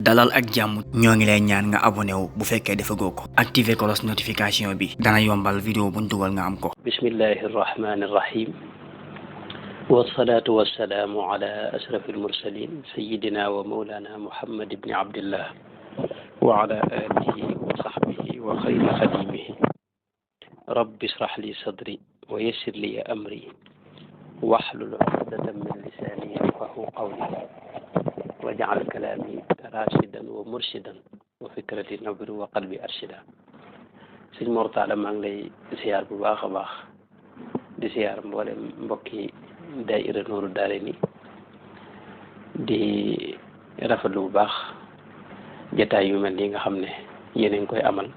dalal ak jàmm ñoo ngi lay ñaan nga abonné wu bu fekkee defagoo ko activer cloche notification bi dana yombal vidéo buñ dugal nga am ko. bismillahi irrahmani irrahim wasalaatu wasalaamu ala asrafi almursalin sayidina wa maulana muhammad ibni abdillah wa ala alihi wa sahbihi wa xayri xadimihi rabbi israh li sadri wa yassir li amri wahlul uqdatan min lisani yafqahu qawli waj'al kalaami rashidan wa murshidan wa fikrati nawwir wa qalbi arshida. sëñ Mor Talla maa ngi lay ziar bu baax a baax di ziar mboolem mbokki daayira Nuuru Daarayni di rafetlu bu baax jataay yu mel nii nga xam ne yéen a ngi koy amal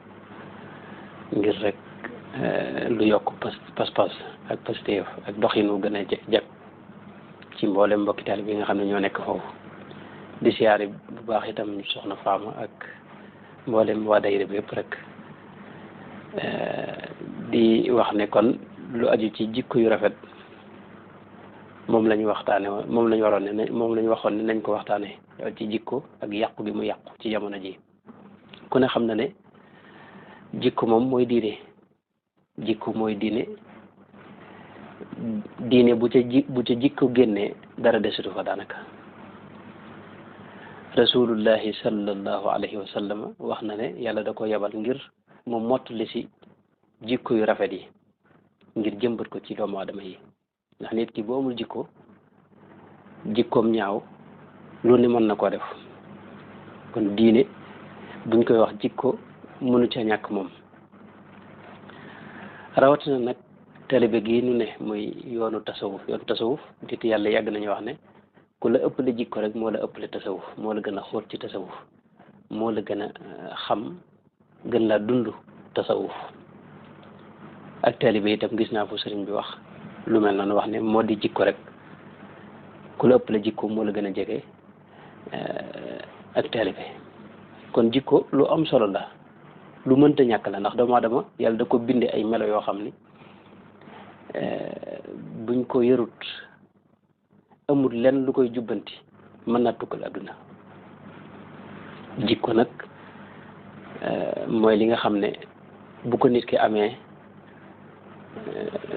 ngir rek lu yokk pas-pas ak pasteef ak doxinu gën a jag ci mboolem mbokki taalibe bi nga xam ne ñoo nekk foofu. di siyaare bu baax itam soxna Faama ak mboolem waa daayira bi yëpp rek di wax ne kon lu aju ci jikko yu rafet moom la ñu waxtaane moom la ñu waroon ne moom la ñu waxoon ne nañ ko waxtaane ci jikko ak yàqu gi mu yàqu ci jamono ji. ku ne xam na ne jikko moom mooy diine jikko mooy diine bu ca jikko génnee dara desitu fa daanaka. rasulullahi sallallahu alayhi wa sallam wax na ne yàlla da ko yabal ngir mu mottali si jikko yu rafet yi ngir jëmbat ko ci doomu aadama yi ndax nit ki boo amul jikkoom ñaaw lu ne mën na koo def kon diine buñ koy wax jikko mënu ca ñàkk moom rawatina nag taalibe gi nu ne muy yoonu tasawuf nit yàlla yàgg nañu wax ne ku la ëppale jikko rek moo la ëppale tasawuf moo la gën a xóot ci tasawuf moo la gën a xam gën laa dund tasawuf ak taalibe itam gis naa fu sëriñ bi wax lu mel noonu wax ne moo di jikko rek ku la ëppale jikko moo la gën a jege ak taalibe kon jikko lu am solo la lu mënta ñàkk la ndax doomu aadama yàlla da ko binde ay melo yoo xam ni buñ ko yarut amul lenn lu koy jubbanti mën naa tukkal adduna jikko nag mooy li nga xam ne bu ko nit ki amee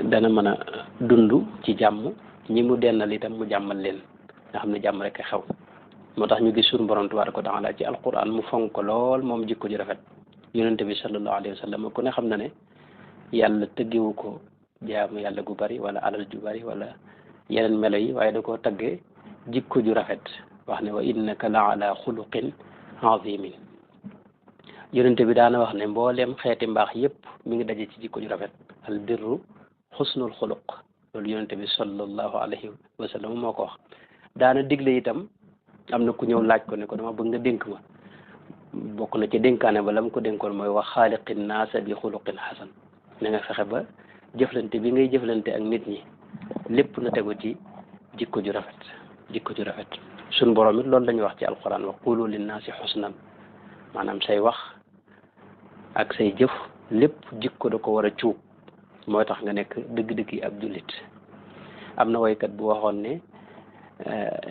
dana mën a dund ci jàmm ñi mu dennal itam mu jàmmal leen nga xam ne jàmm rek a xew moo tax ñu gis suñu borom tabaaraka wa taala ci alquran mu fonk ko lool moom jikko ju rafet yonente bi sallallahu alayhi wa sallam ku ne xam na ne yàlla tëggewu ko jaamu yàlla gu bari wala alal ju bari wala yeneen melo yi waaye da koo taggee jikko ju rafet wax ne wa innaka la ala xuluqin azimin yonente bi daana wax ne mbooleem xeeti mbaax yépp mi ngi daje ci jikko ju rafet al birru xusnul xuluq loolu yonente bi sallallahu alayhi wa sallam moo ko wax daana digle itam am na ku ñëw laaj ko ne ko dama bëgg nga dénk ma bokk na ci dénkaane ba la mu ko dénkoon mooy wax xaaliqin naasa bi xuluqin xasan na nga fexe ba jëflante bi ngay jëflante ak nit ñi lépp na tegu ci jikko ju rafet suñ borom it loolu la ñuy wax ci alquran wa qulu linnaasi xusnan maanaam say wax ak say jëf lépp jikko da ko war a cuub mooy tax nga nekk dëgg-dëgg yi ab jullit am na woykat bu waxoon ne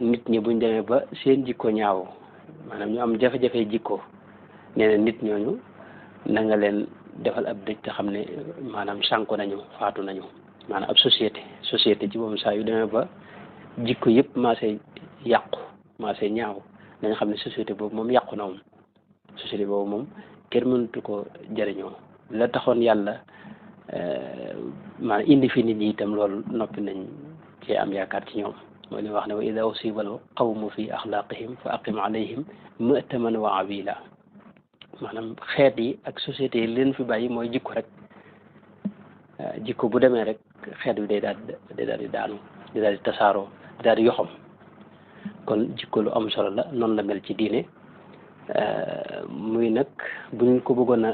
nit ñi buñ demee ba seen jikko ñaaw maanaam ñu am jafe-jafe jikko nee na nit ñooñu na nga leen defal ab dëj te xam ne maanaam sànku nañu faatu nañu maanaam ab société ci boobu saa yu demee ba jikko yëpp maasee yàqu maasee ñaaw dañu xam ne société boobu moom yàqu na moom société boobu moom kenn mënatu ko jëriñoo la taxoon yàlla maanaam indi fi nit ñi itam loolu noppi nañ ci am yaakaar ci ñoom mooy li wax ne wa ida usibal qawmu fi axlaaqihim fa aqim alayhim mataman wa awila maanaam xeet yi ak société yi leen fi bàyyi mooy jikko rek jikko bu demee rek xeet bi day daal di daanu day daal di tasaaroo day daal di yoxam kon jikko lu am solo la noonu la mel ci diine muy nag buñ ko bëggoon a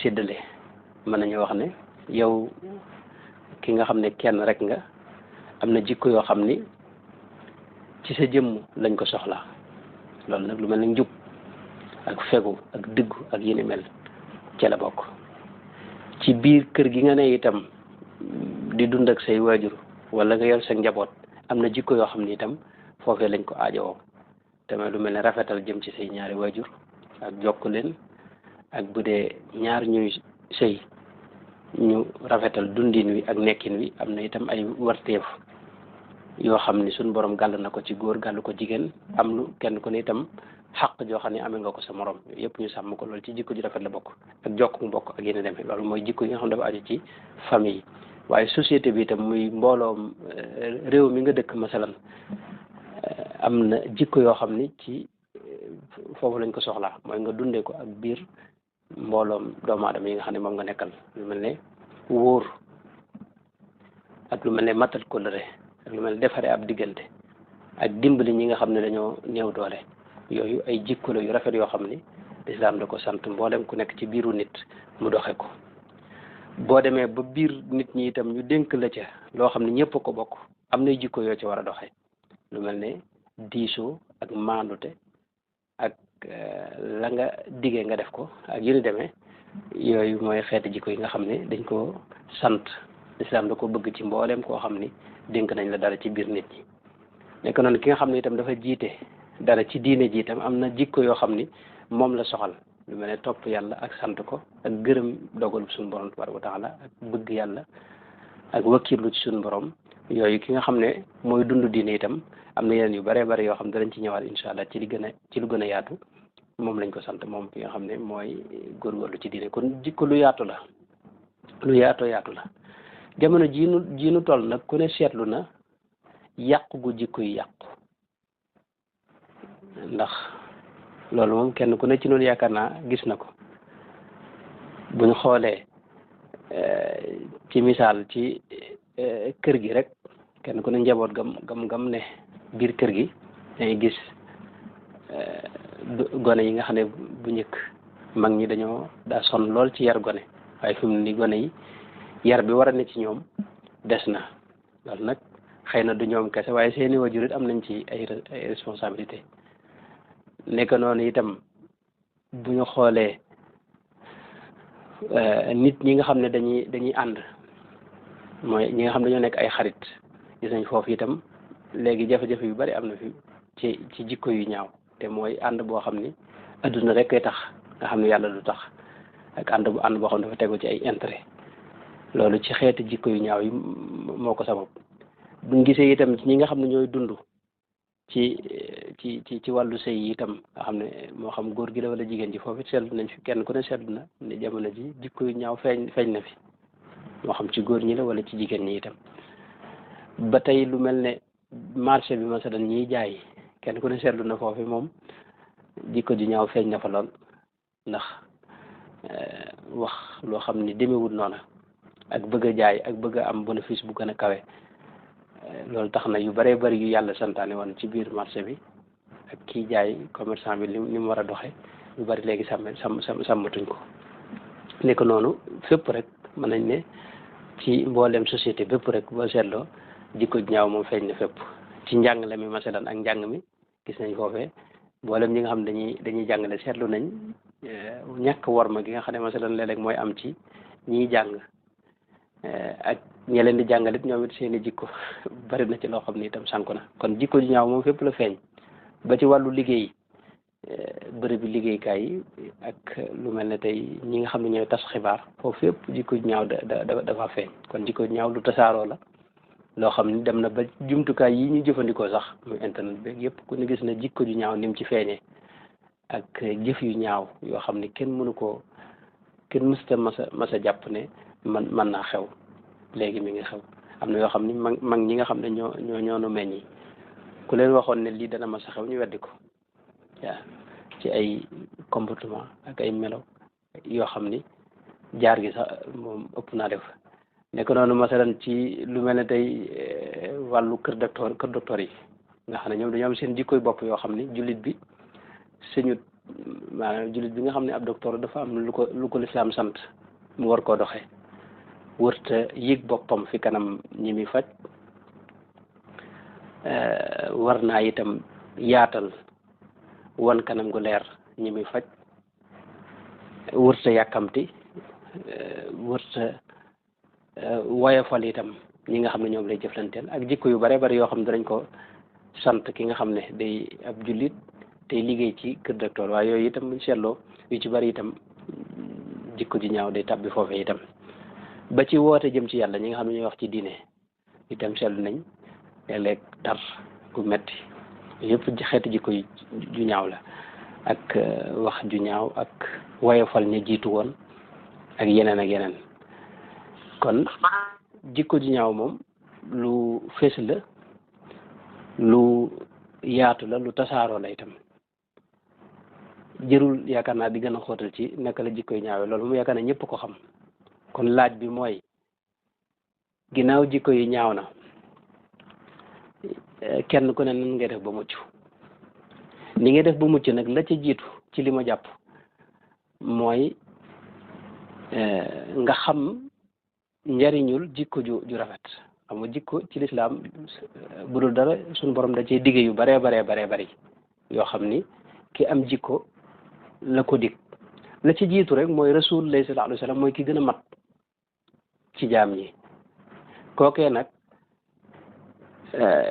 séddale mën nañu wax ne yow ki nga xam ne kenn rek nga am na jikko yoo xam ni ci sa jëmm lañ ko soxla loolu nag lu mel ne njub ak fegu ak dëggu ak yéni mel ca la bokk ci biir kër gi nga ne itam di dund ak say waajur wala nga yor sa njaboot am na jikko yoo xam ne itam foofee lañ ko aajowoo tamit lu mel ne rafetal jëm ci say ñaari waajur ak jokk leen ak bu dee ñaar ñuy sëy ñu rafetal dundin wi ak nekkin wi am na itam ay warteef yoo xam ni suñ borom gàll na ko ci góor gàll ko jigéen am lu kenn ku ne itam xaq joo xam ne amee nga ko sa morom yooyu yëpp ñu sàmm ko loolu ci jikko ji rafet la bokk ak jokk mbokk ak yéen demee loolu mooy jikko yi nga xam ne dafa aju ci famille waaye société bi itam muy mbooloom réew mi nga dëkk masalan am na jikko yoo xam ni ci foofu lañ ko soxlaa mooy nga dundee ko ak biir mbooloom doomu aadama yi nga xam ne moom nga nekkal lu mel ne wóor ak lu mel ne matal kóllëre ak lu mel ne defaree ab diggante ak dimbali ñi nga xam ne dañoo néew doole yooyu ay jikko la yu rafet yoo xam ni lislaam da ko sant mboolem ku nekk ci biiru nit mu doxe ko boo demee ba biir nit ñi itam ñu dénk la ca loo xam ne ñëpp ko bokk am nay jikko yoo ci war a doxe lu mel ne diisoo ak maandute ak la nga diggee nga def ko ak yu ni demee yooyu mooy xeeti jikko yi nga xam ne dañ ko sant lislaam da ko bëgg ci mboolem koo xam ni dénk nañ la dara ci biir nit ñi nekk noonu ki nga xam ne itam dafa jiite dara ci diine ji itam am na jikko yoo xam ni moom la soxal lu mel ne topp yàlla ak sant ko ak gërëm dogal suñu borom tabaraka wa taala ak bëgg yàlla ak wakkirlu ci suñu borom yooyu ki nga xam ne mooy dund diine itam am na yeneen yu bëree bëri yoo xam ne danañ ci ñëwaat incha allah ci lu gën a yaatu moom lañ ko sant moom ki nga xam ne mooy góorgóorlu ci diine kon jikko lu yaatu la lu yaatu la jamono jii nu toll nag ku ne seetlu na yàqu gu jikko yi yàqu ndax loolu moom kenn ku ne ci noonu yaakaar naa gis na ko buñ xoolee ci misaal ci kër gi rek kenn ku ne njaboot gam ne biir kër gi dañuy gis gone yi nga xam ne bu njëkk mag ñi dañoo daa sonn lool ci yar gone waaye fi mu ne ni gone yi yar bi war a ne ci ñoom des na loolu nag xëy na du ñoom kese waaye seeni waajur it am nañ ci ay responsabilité nekk noonu itam bu ñu xoolee nit ñi nga xam ne dañuy ànd mooy ñi nga xam ne dañoo nekk ay xarit gis nañ foofu itam léegi jafe-jafe yu bari am na fi ci jikko yu ñaaw te mooy ànd boo xam ni adduna rek kay tax nga xam ne yàlla du tax ak ànd boo xam ne dafa tegu ci ay intérêt loolu ci xeeti jikko yu ñaaw yi moo ko sabab buñ gisee itam ñi nga xam ne ñooy dund ci wàllu sëy yi itam nga xam ne moo xam góor gi la wala jigéen ji foofu seetlu nañ fi kenn ku ne seetlu na ne jamono ji jikko yu ñaaw feeñ na fi moo xam ci góor ñi la wala ci jigéen ñi itam ba tey lu mel ne marché bi masalan ñiy jaay kenn ku ne seetlu na foofu moom jikko ju ñaaw feeñ na fa lool ndax wax loo xam ni demewul noona ak bëgg a jaay ak bëgg a am bénéfice bu gën a kawe loolu tax na yu bëree bëri yu yàlla santaane woon ci biir marché bi ak kii jaay commerçant bi ni mu war a doxe yu bëri léegi sàmmatuñ ko nekk noonu fépp rek mën nañ ne ci mboolem société bépp rek boo seetloo jikko ñaaw moom feeñ na fépp ci njàngale mi masalan ak njàng mi gis nañ foofee mboolem ñi nga xam dañuy jàngale seetlu nañ ñàkk worma gi nga xam ne masalan léeg-léeg mooy am ci ñiy jàng ak ñi leen di jàngalit ñoom it seen i jikko bari na ci loo xam ne itam sànku na kon jikko ju ñaaw moom fépp la feeñ ba ci wàllu liggéey bërëb bi liggéeykaay yi ak lu mel ne tey ñi nga xam ne ñooy tas xibaar foofu fépp jikko ju ñaaw dafa feeñ kon jikko ju ñaaw lu tasaaroo la loo xam ni dem na ba jumtukaay yi ñu jëfandikoo sax muy internet bi yëpp ku ne gis na jikko ju ñaaw ni mu ci feeñee ak jëf yu ñaaw yoo xam ne kenn mësta masa jàpp ne man naa xew léegi mi ngi xew am na yoo xam ni mag ñi nga xam ne ñoo meññi ku leen waxoon ne lii dana masa xew ñu weddi ko waaw ci ay comportement ak ay melo yoo xam ni jaar gi sax moom ëpp naa def nekk noonu masalan ci lu mel ne tey wàllu kër docteur yi nga xam ne ñoom dañoo am seen jikkoy bopp yoo xam ni jullit bi maanaam jullit bi nga xam ne ab docteur dafa am lu ko lislaam sant mu war koo doxee wërta yëg boppam fi kanam ñi muy faj war naa itam yaatal wan kanam gu leer ñi muy faj wërta yàkkamti wërta woyofal itam ñi nga xam ne ñoom lay jëflanteel ak jikko yu bare bari yoo xam ne danañ ko sant ki nga xam ne day ab jullit tey liggéey ci kër docteur waaye yooyu itam buñ seetloo yu ci bari itam jikko ji ñaaw day tàbbi foofee itam ba ci woote jëm ci yàlla ñi nga xam ne ñuy wax ci diine itam seetlu nañ léeg-léeg tar gu metti yëpp xeetu jikko ju ñaaw la ak wax ju ñaaw ak woyofal ña jiitu woon ak yeneen kon jikko ju ñaaw moom lu fees la lu yaatu la lu tasaaroo la itam jërul yaakaar naa di gën a xóotal ci naka la jikko yu ñaawee loolu mu yaakaar naa ñëpp ko xam kon laaj bi mooy ginnaaw jikko yi ñaaw na kenn ku ne nan ngay def ba mucc ni ngay def ba mucc nag la ca jiitu ci li ma jàpp mooy nga xam njariñul jikko ju rafet xam nga jikko ci lislaam bu dul dara suñu borom da cee digge yu baree bari yoo xam ni ki am jikko la ko dig la ci jiitu rek mooy rasulullah sallallahu alayhi wa sallam mooy ki gën a mat ci jaam ñi kookee nag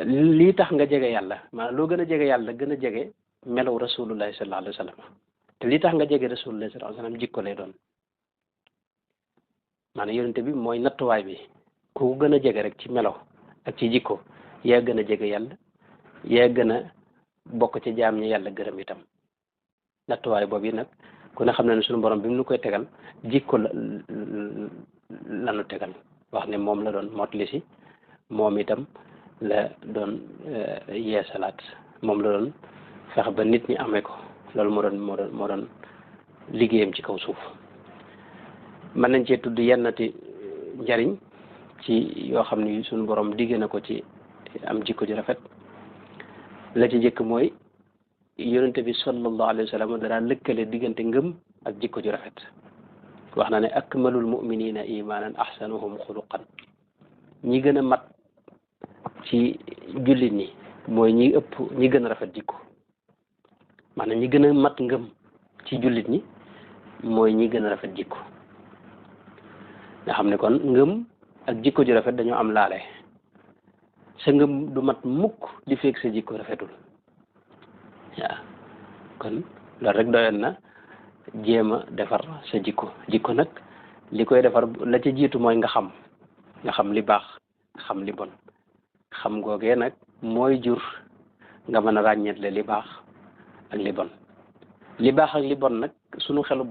lii tax nga jege yàlla maanaam loo gën a jege yàlla gën a jege melaw rasulullah sallallahu alayhi wa sallam te lii tax nga jege rasulullah sallallahu alayhi wa sallam jikko lay doon maanaam yonente bi mooy nattuwaay bi ku gën a jege rek ci melaw ak ci jikko yaa gën a jege yàlla yaa gën a bokk ci jaam ñi yàlla gërëm itam nattuwaay boobu yi nag ku ne xam na ne suñu borom bi mu nu koy tegal jikko la nu tegal wax ne moom la doon motli si moom itam la doon yeesalaat moom la doon fex ba nit ñi amee ko loolu moo doon liggéeyam ci kaw suuf mën nañ cee tudd yennati njariñ ci yoo xam ni suñu borom digge na ko ci am jikko ju rafet la ci jëkk mooy yonente bi sallallahu alayhi wa sallam dara lëkkale diggante ngëm ak jikko ju rafet wax na ne akmalul muminina imanan ahsanuhum xuluqan ñi gën a mat ci jullit ñi mooy ñi gën a rafet jikko maanaam ñi gën a mat ngëm ci jullit ñi mooy ñi gën a rafet jikko nga xam ne kon ngëm ak jikko ju rafet dañoo am laale sa ngëm du mat mukk di fekk sa jikko rafetul waaw kon loolu rek doyoon na jéem a defar sa jikko nag li koy defar la ca jiitu mooy nga xam li baax xam li bon xam googee nag mooy jur nga mën a ràññeetle li baax ak li bon li baax ak li bon nag sunu xelum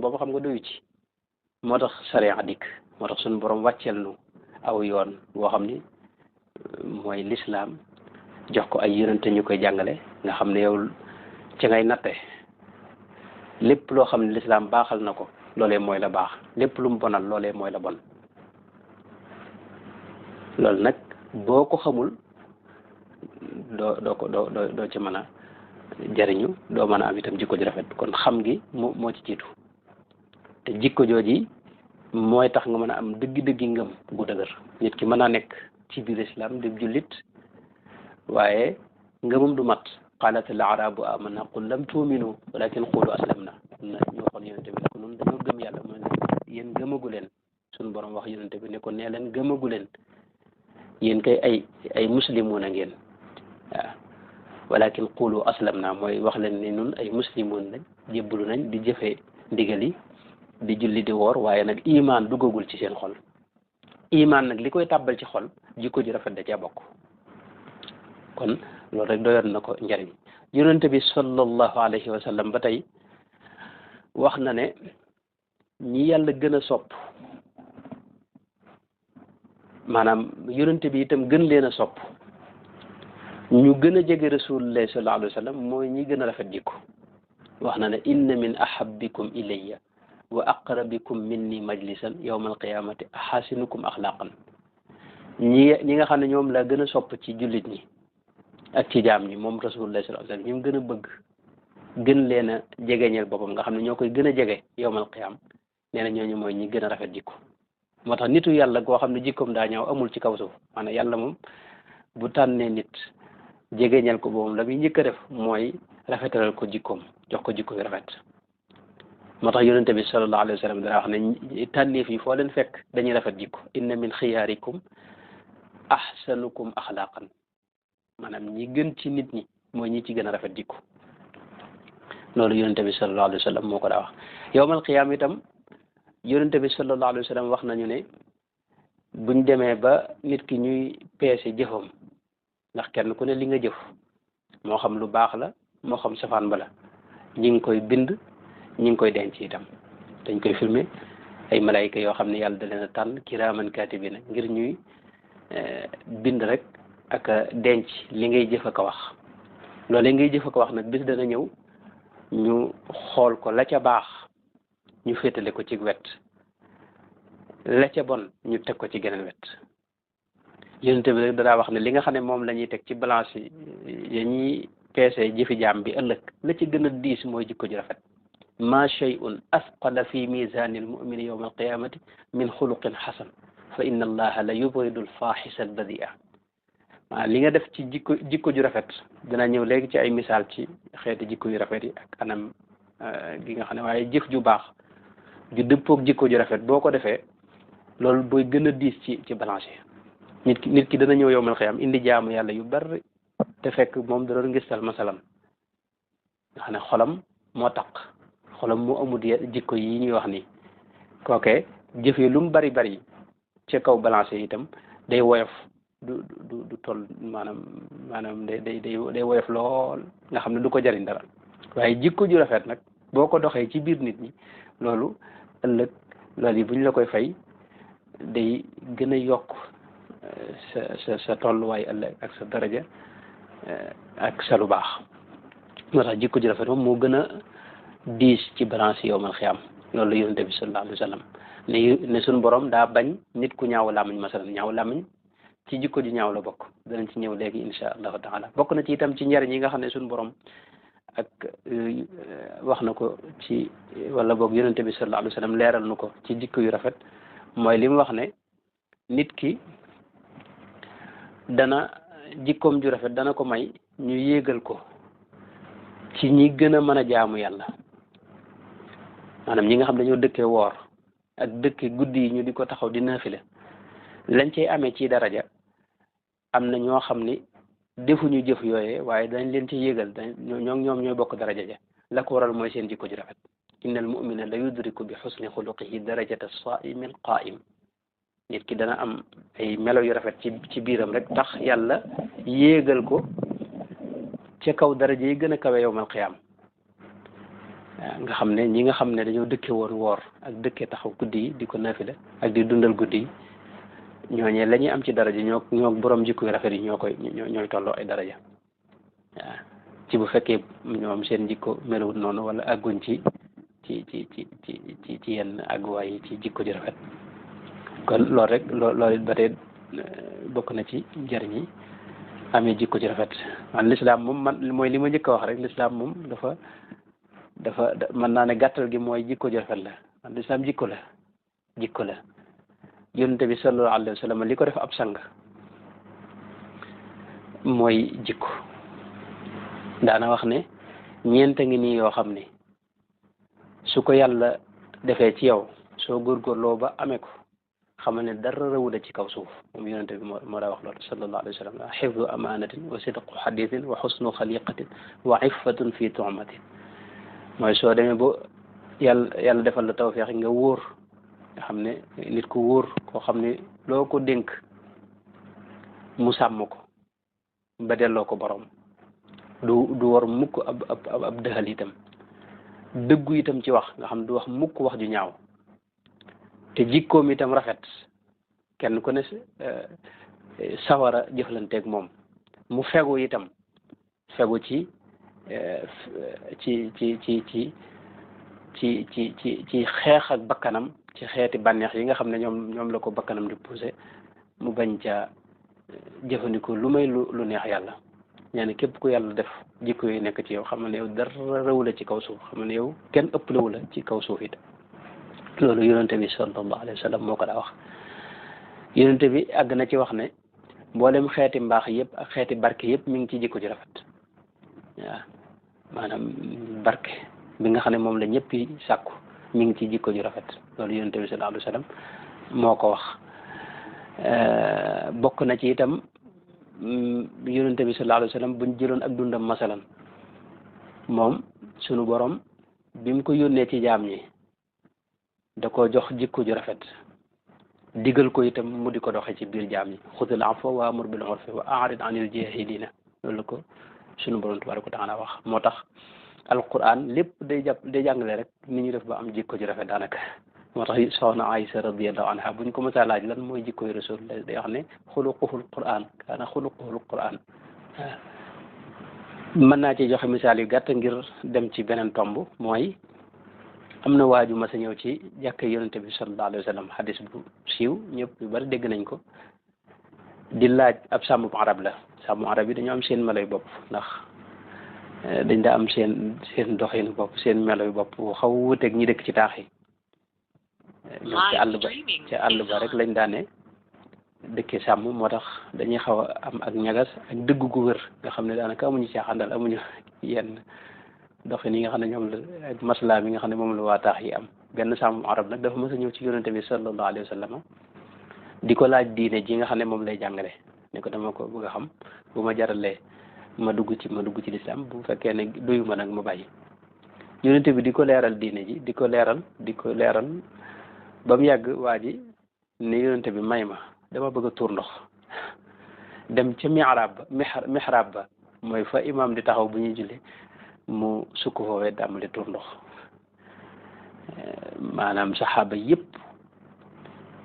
bopp xam nga doyu ci moo tax sariya dikk moo tax suñu borom wàcceel nu aw yoon boo xam ni mooy lislaam jox ko ay yonente ñu koy jàngale nga xam ne yow ci ngay natte lépp loo xam ne lislaam baaxal na ko loolee mooy la baax lépp lu mu bonal loolee mooy la bon loolu nag boo ko xamul doo ci mën a jariñu doo mën a am itam jikko ju rafet kon xam gi moo ci jiitu te jikko jooji mooy tax nga mën a am dëggi-dëggi ngëm gu dëgër nit ki mën a nekk ci biir islam di jullit waaye ngëmam du mat qalat al arabu amanna qul lam tuuminu walakin qulu aslamna ñu waxoon yonente bi ne ko noonu dañoo gëm yàlla mooy ne yéen gëmagu leen suñu borom wax yonente bi ne ko nee leen gëmagu leen yéen kay ay muslimuuna ngeen waaw walakin qulu aslamna mooy wax leen ni nun ay muslimuun lañ jébbalu nañ di jëfee ndigal yi di julli di woor waaye nag iman duggagul ci seen xol iman nag li koy tàbbal ci xol jikko ji rafet da cee bokk kon loolu rek doyoon na ko njariñ yonente bi sallallahu alayhi wa sallam ba tey wax na ne ñi yàlla gën a sopp maanaam yonente bi itam gën leen a sopp ñu gën a jege rasulullah sallallahu alayhi wa sallam mooy ñi gën a rafet jikko wax na ne inna min ahabbikum ilayya wa aqrabikum minni majlisan yawma alqiyamati ahasinukum axlaqan ñi nga xam ne ñoom la gën a sopp ci jullit ñi ak ci jaam ñi moom rasulullah sallallahu alayhi wasallam ñi mu gën a bëgg gën leen a jegeñeel boppam nga xam ne ñoo koy gën a jege yawmal qiyam nee na ñooñu mooy ñi gën a rafet jikko moo tax nitu yàlla goo xam ne jikkoom daa ñaaw amul ci kaw suuf maanaam yàlla moom bu tànnee nit jegeñeel ko boppam la muy njëkk a def mooy rafetalal ko jikkoom jox ko jikko yu rafet moo tax yonente bi sallallahu alayhi wa sallam dana wax ne tànneef yi foo leen fekk dañuy rafet jikko inna min xiyaarikum ahsanukum axlaaqan maanaam ñi gën ci nit ñi mooy ñi ci gën a rafet jikko loolu yonente bi sallallahu alayhi wa sallam moo ko daa wax yowmal qiyaam itam yonente bi sallallahu alayhi wa sallam wax nañu ne buñ demee ba nit ki ñuy peese jëfam ndax kenn ku ne li nga jëf moo xam lu baax la moo xam safaan ba la ñi ngi koy bind ñi ngi koy denc itam dañ koy filmer ay malayka yoo xam ne yàlla da leen a tànn kiraaman kaatibina ngir ñuy bind rek ak denc li ngay jëf ak a wax loolee ngay jëf ak a wax nag bis dana ñëw ñu xool ko la ca baax ñu féetale ko ci wet la ca bon ñu teg ko ci geneen wet yonent bi rek danaa wax ne li nga xam ne moom la ñuy teg ci balance yi ñuy peese jëfi jaam bi ëllëg la ci gën a diis mooy jikko ji rafet ma shay'un asqala fi misani almumini yowma alqiyamati min xuluqin xasan fa inna allaha la yubridu alfaxisa albadia waaw li nga def ci jikko ju rafet dana ñëw léegi ci ay misaal ci xeeti jikko yu rafet yi ak anam gi nga xam ne waaye jëf ju baax ju dëppoog jikko ju rafet boo ko defee loolu booy gën a diis ci balance yi nit ki dana ñëw yowmal xiyaam indi jaamu yàlla yu bari te fekk moom da doon ngistal masalan nga xam ne xolam moo taq xolam moo amul jikko yi ñuy wax ni kooke jëf yi lu mu bari bari ci kaw balance yi itam day woyof du toll maanaam day woyof lool nga xam ne du ko jariñ dara waaye jikko ju rafet nag boo ko doxee ci biir nit ñi loolu ëllëg loolu yi bu ñu la koy fay day gën a yokk sa tolluwaay ëllëg ak sa daraja ak sa lu baax moo tax jikko ju rafet moom moo gën a diis ci balance yowmal xiyaam loolu la yonente bi sallallahu alayhi wa sallam ne suñu borom daa bañ nit ku ñaaw làmmiñ masalan ñaaw làmmiñ ci jikko ju ñaaw la bokk danañ ci ñëw léegi insha allahu taala bokk na ci itam ci njariñ yi nga xam ne suñu borom ak wax na ko ci wala boog yonente bi sallallahu alayhi wa sallam leeral nu ko ci jikko yu rafet mooy li mu wax ne nit ki dana jikkoom ju rafet dana ko may ñu yéegal ko ci ñi gën a mën a jaamu yàlla maanaam ñi nga xam dañoo dëkkee woor ak dëkke guddi yi ñu di ko taxaw di naafila lañ cay amee ci daraja am na ñoo xam ni defuñu jëf yooyee waaye dañ leen ci yéegal ñoom ñooy bokk daraja ja la ko waral mooy seen jikko ju rafet inna al mumina la yudriku bi xusni xuluqihi darajata saimi al qaim nit ki dana am ay melo yu rafet ci biiram rek tax yàlla yéegal ko ca kaw daraja yi gën a kawe yowmal qiyaam nga xam ne ñi nga xam ne dañoo dëkke woon woor ak dëkke taxaw guddi yi di ko nafila ak di dundal guddi yi ñooñee la ñuy am ci daraja ñoo borom jikko yu rafet yi ñooy tolloo ay daraja waaw ci bu fekkee ñoom seen jikko melawut noonu wala àgguñ ci yenn àgguwaay yi ci jikko ju rafet kon loolu rek loolu it ba tey bokk na ci njëriñ yi amee jikko ci rafet man lislaam moom mooy li ma njëkk a wax rek lislaam moom dafa mën naa ne gàttal gi mooy jikko ju rafet la man lislaam jikko la yonente bi sallallahu alayhi wa sallam li ko def ab sang mooy jikko daana wax ne ñeenta ngi nii yoo xam ne su ko yàlla defee ci yow soo góorgóorloo ba amee ko xamal ne dara rawuda ci kaw suuf moom yonente bi moo daa wax loolu sallallahu alayhi wa sallam xifdu amanatin wa sidqu xadisin wa xusnu xaliqatin wa iffatun fi tumatin mooy soo demee ba yàlla defal la tawfeex nga wóor nga xam ne nit ku wóor koo xam ne loo ko dénk mu sàmm ko ba delloo ko borom du war mukk ab dëxal itam dëggu itam ci wax nga xam du wax mukk wax ju ñaaw te jikkoom itam rafet kenn ku ne sawara jëflanteeg moom mu fegu itam fegu ci xeex ak bakkanam ci xeeti bànneex yi nga xam ne ñoom la ko bakkanam di poussé mu bañ ca jëfandikoo lu may lu neex yàlla ñaane képp ku yàlla def jikko yi nekk ci yow xam ne yow dara rëwu la ci kaw suuf xam ne yow kenn ëpplewu la ci kaw suuf it loolu yonente bi sallallahu alayhi wa sallam moo ko daa wax yonente bi àgg na ci wax ne mboolem xeeti mbaax yëpp ak xeeti barke yëpp mi ngi ci jikko ji rafet waaw maanaam barke bi nga xam ne moom la ñëpp yi sàkku mi ngi ci jikko ju rafet loolu yonente bi sallallahu alayhi wa sallam moo ko wax bokk na ci itam yonente bi sallallahu alayhi wa sallam buñ jëloon ak dundam masalan moom sunu borom bi mu ko yónnee ci jaam ñi da ko jox jikko ju rafet digal ko itam mu di ko doxee ci biir jaam ñi xudil afwa wa amur bil urfi wa a'rid anil jahilina loolu la ko sunu borom tabaraka wa taala wax moo tax alquran lépp day jàngale rek ni ñu def ba am jikko ju rafet daanaka moo tax soxna Aïsa radiyallahu anha buñ ko mësa laaj lan mooy jikkoy rasul day wax ne xuluquhul quran kaana xuluquhul quran mën naa ci joxe misaal yu gàtt ngir dem ci beneen tomb mooy am na waaju mas a ñëw ci jàkka yonente bi sallallahu alayhi wa sallam xadis bu siiw ñëpp yu bari dégg nañ ko di laaj ab sàmm arab la sàmm arab yi dañoo am seen meloy bopp ndax dañ daa am seen doxinu bopp seen meloy bopp xaw wuteeg ñi dëkk ci taax yi ñoom ci àll ba rek lañ daane dëkkee sàmm moo tax dañuy xaw a am ak ñagas ak dëgg gu wër nga xam ne daanaka amuñu caaxaandal amuñu yenn doxin yi nga xam ne ñoom la ak masla mi nga xam ne moom la waa taax yi am benn sàmm arab nag dafa mës a ñëw ci yonente bi sallallahu alayhi wa sallam di ko laaj diine ji nga xam ne moom lay jàngale ne ko dama ko bëgg a xam bu ma jaralee ma dugg ci lislaam bu fekkee ne doyu ma nag ma bàyyi yonente bi di ko leeral diine ji di ko leeral ba mu yàgg waa ji ne yonente bi may ma dama bëgg a tuur ndox dem ca mihrab ba mooy fa imam di taxaw bu ñuy julli mu sukk foofee dàmmali tuur ndox maanaam saxaaba yëpp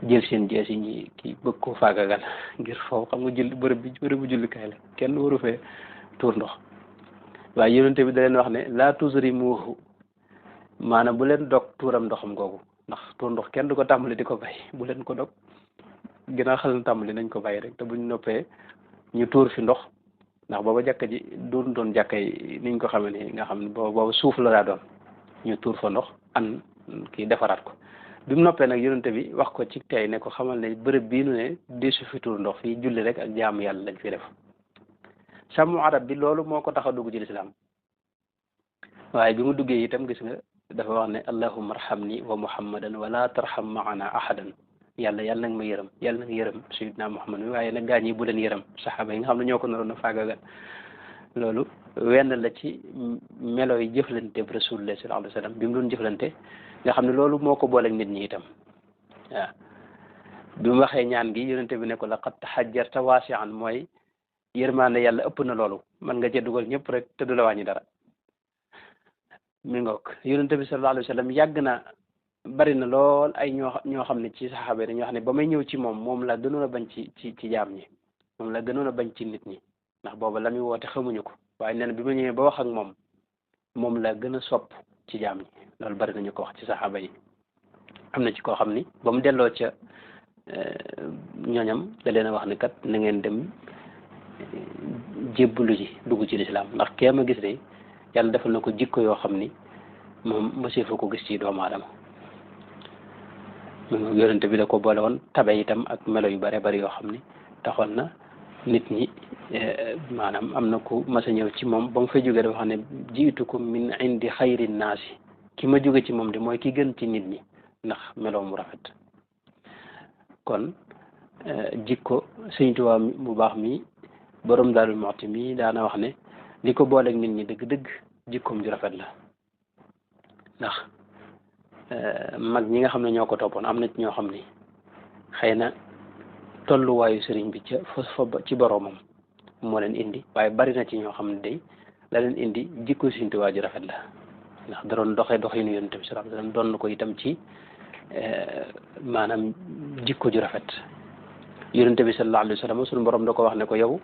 jël seen jees yi ñi kii bëgg koo faagagal ngir foofu xam nga julli bërëbu jullikaay la kenn waru fee tuur ndox waaye yonente bi da leen wax ne laa tuzrimuhu maanaam bu leen dog tuuram ndoxam googu ndax tuur ndox kenn du ko tàmbali di ko bay bu leen ko dog ginnaaw xel na tàmbali nañ ko bàyyi rek te buñ noppee ñu tuur fi ndox ndax booba jàkka ji doon jàkka yi niñ ko xamee ni nga xam ne booba suuf la daa doon ñu tuur fa ndox an kii defaraat ko bi mu noppee nag yonente bi wax ko ci tey ne ko xamal ne bërëb bii nu ne di su fi tuur ndox fii julli rek ak jaamu yàlla lañ fi def sàmmu arab bi loolu moo ko tax a dugg ci lislaam waaye bi mu duggee itam gis nga dafa wax ne allahumma arhamni wa muhammadan wala tarham maana ahadan yàlla nag ma yërëm yàlla nag yërëm sayyidina muhammad mi waaye nag gaañ yi bu leen yërëm saxaaba yi nga xam ne ñoo ko naroon a faagagal loolu wenn la ci melo yi jëflante bi rasulullah sallallahu alayhi wa sallam bi mu doon jëflante nga xam ne loolu moo ko booleeg nit ñi itam waaw bi mu waxee ñaan gi yonente bi ne ko laqad tahajjarta waasi'an mooy yërmaande yàlla ëpp na loolu man nga cee dugal ñëpp rek te du la wàññi dara mi ngoog yonente bi sallallahu alayhi wa sallam yàgg na bari na lool ay ñoo xam ne ci saxaaba yi dañoo xam ne ba may ñëw ci moom la gënoon a bañ ci jaam ñi moom la gënoon a bañ ci nit ñi ndax booba la muy woote xamuñu ko waaye nee na bi ma ñëwee ba wax ak moom la gën a sopp ci jaam ñi loolu bari nañu ko wax ci saxaaba yi am na ci koo xam ni ba mu delloo ca ñooñam da leen a wax ne kat na ngeen dem jébbalu ji dugg ci lislaam ndax kee ma gis de yàlla defal na ko jikko yoo xam ni moom monsieur fa ko gis ci doomu aadama yonente bi da ko boole woon tabe itam ak melo yu bare bari yoo xam ni taxoon na nit ñi maanaam am na ku mas a ñëw ci moom ba mu fay jógee dafa xam ne jiitukum min indi xayri naasi ki ma jóge ci moom de mooy ki gën ci nit ñi ndax melo mu rafet kon jikko Sëñ Tuubaa mu baax mi borom Daaru Muxti mi daana wax ne li ko booleeg nit ñi dëgg-dëgg jikkoom ju rafet la ndax mag ñi nga xam ne ñoo ko toppoon am na ci ñoo xam ni xëy na tolluwaayu sëriñ bi ca fa ci boroomam moo leen indi waaye bari na ci ñoo xam ne day la leen indi jikko Sëriñ Tuubaa ju rafet la ndax da doon doxinu Yonent bi sallallahu alayhi wasallam doon na ko itam ci maanaam jikko ju rafet Yonent bi sallallahu alayhi wasallam suñu borom da ko wax ne ko yow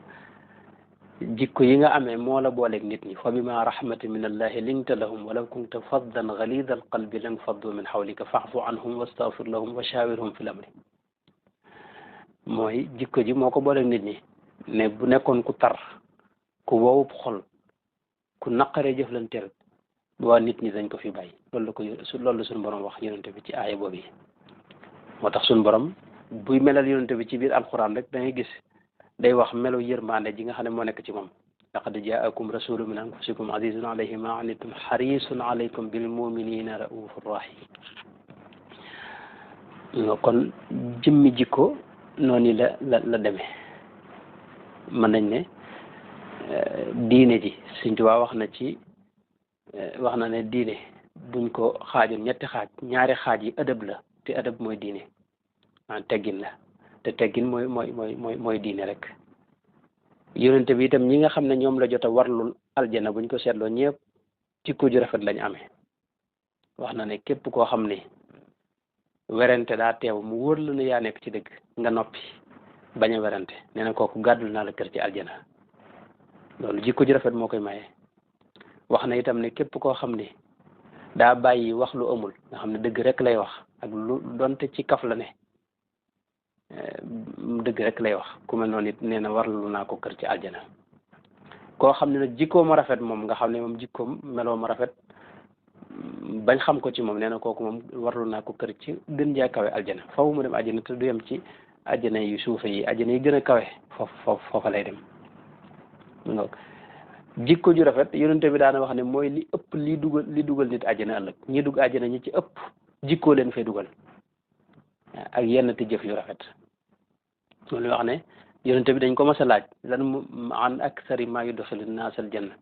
jikko yi nga amee moo la booleeg nit ñi fa bima rahmatin min allahi linta lahum walaw kunta faddan galida alqalbi lan faddu min hawlika fa'fu anhum wastaghfir lahum wa shawirhum fil amri mooy jikko ji moo ko booleeg nit ñi ne bu nekkoon ku tar ku wowub xol ku naqaree jëflanteel waa nit ñi dañ ko fi bàyyi loolu la suñu borom wax yonente bi ci aaya boobu yi moo tax suñu borom buy melal yonente bi ci biir alquran rek da ngay gis day wax melo yërmande ji nga xam ne moo nekk ci moom laqad jaakum rasulun min anfusikum azizun alayhi ma anittum harisun alaykum bil muminina raufur rahim kon jëmmi jikko noonu la demee mën nañ ne diine ji Sëñ Tuubaa wax na ne diine buñ ko xaajoon ñetti xaaj, ñaari xaaj yi adab la, te adab mooy diine teggin la, te teggin mooy diine rek. yonente bi itam ñi nga xam ne ñoom la jot a warlul aljana buñ ko seetloo ñëpp jikko ju rafet lañ amee. wax na ne képp koo xam ne werante daa teew mu wóor la ne yaa nekk ci dëgg nga noppi bañ a werante, nee na kooku gàddul naa la kër ci aljana. loolu jikko ju rafet moo koy maye. wax na itam ne képp koo xam ne daa bàyyi wax lu amul, nga xam ne dëgg rek lay wax, ak lu donte ci kaf la ne dëgg rek lay wax, ku mel noonu it nee na warlu naa ko kër ci aljana. koo xam ne nag jikkoom a rafet moom, nga xam ne moom jikkoom meloo ma rafet bañ xam ko ci moom, nee na kooku moom warlu naa ko kër ci gën jaa kawe aljana. faw mu dem aljana te du yem ci aljana yu suufe yi, aljana yi gën a kawe foofa lay dem. jikko ju rafet yonente bi daana wax ne mooy li ëpp li dugal nit aljana ëllëg. ñi dugg aljana ñi ci ëpp jikkoo leen fay dugal ak yenn te jëf yu rafet. loolu wax ne yonente bi dañ ko mas a laaj lan an aksari maa yudxilu naas al janna,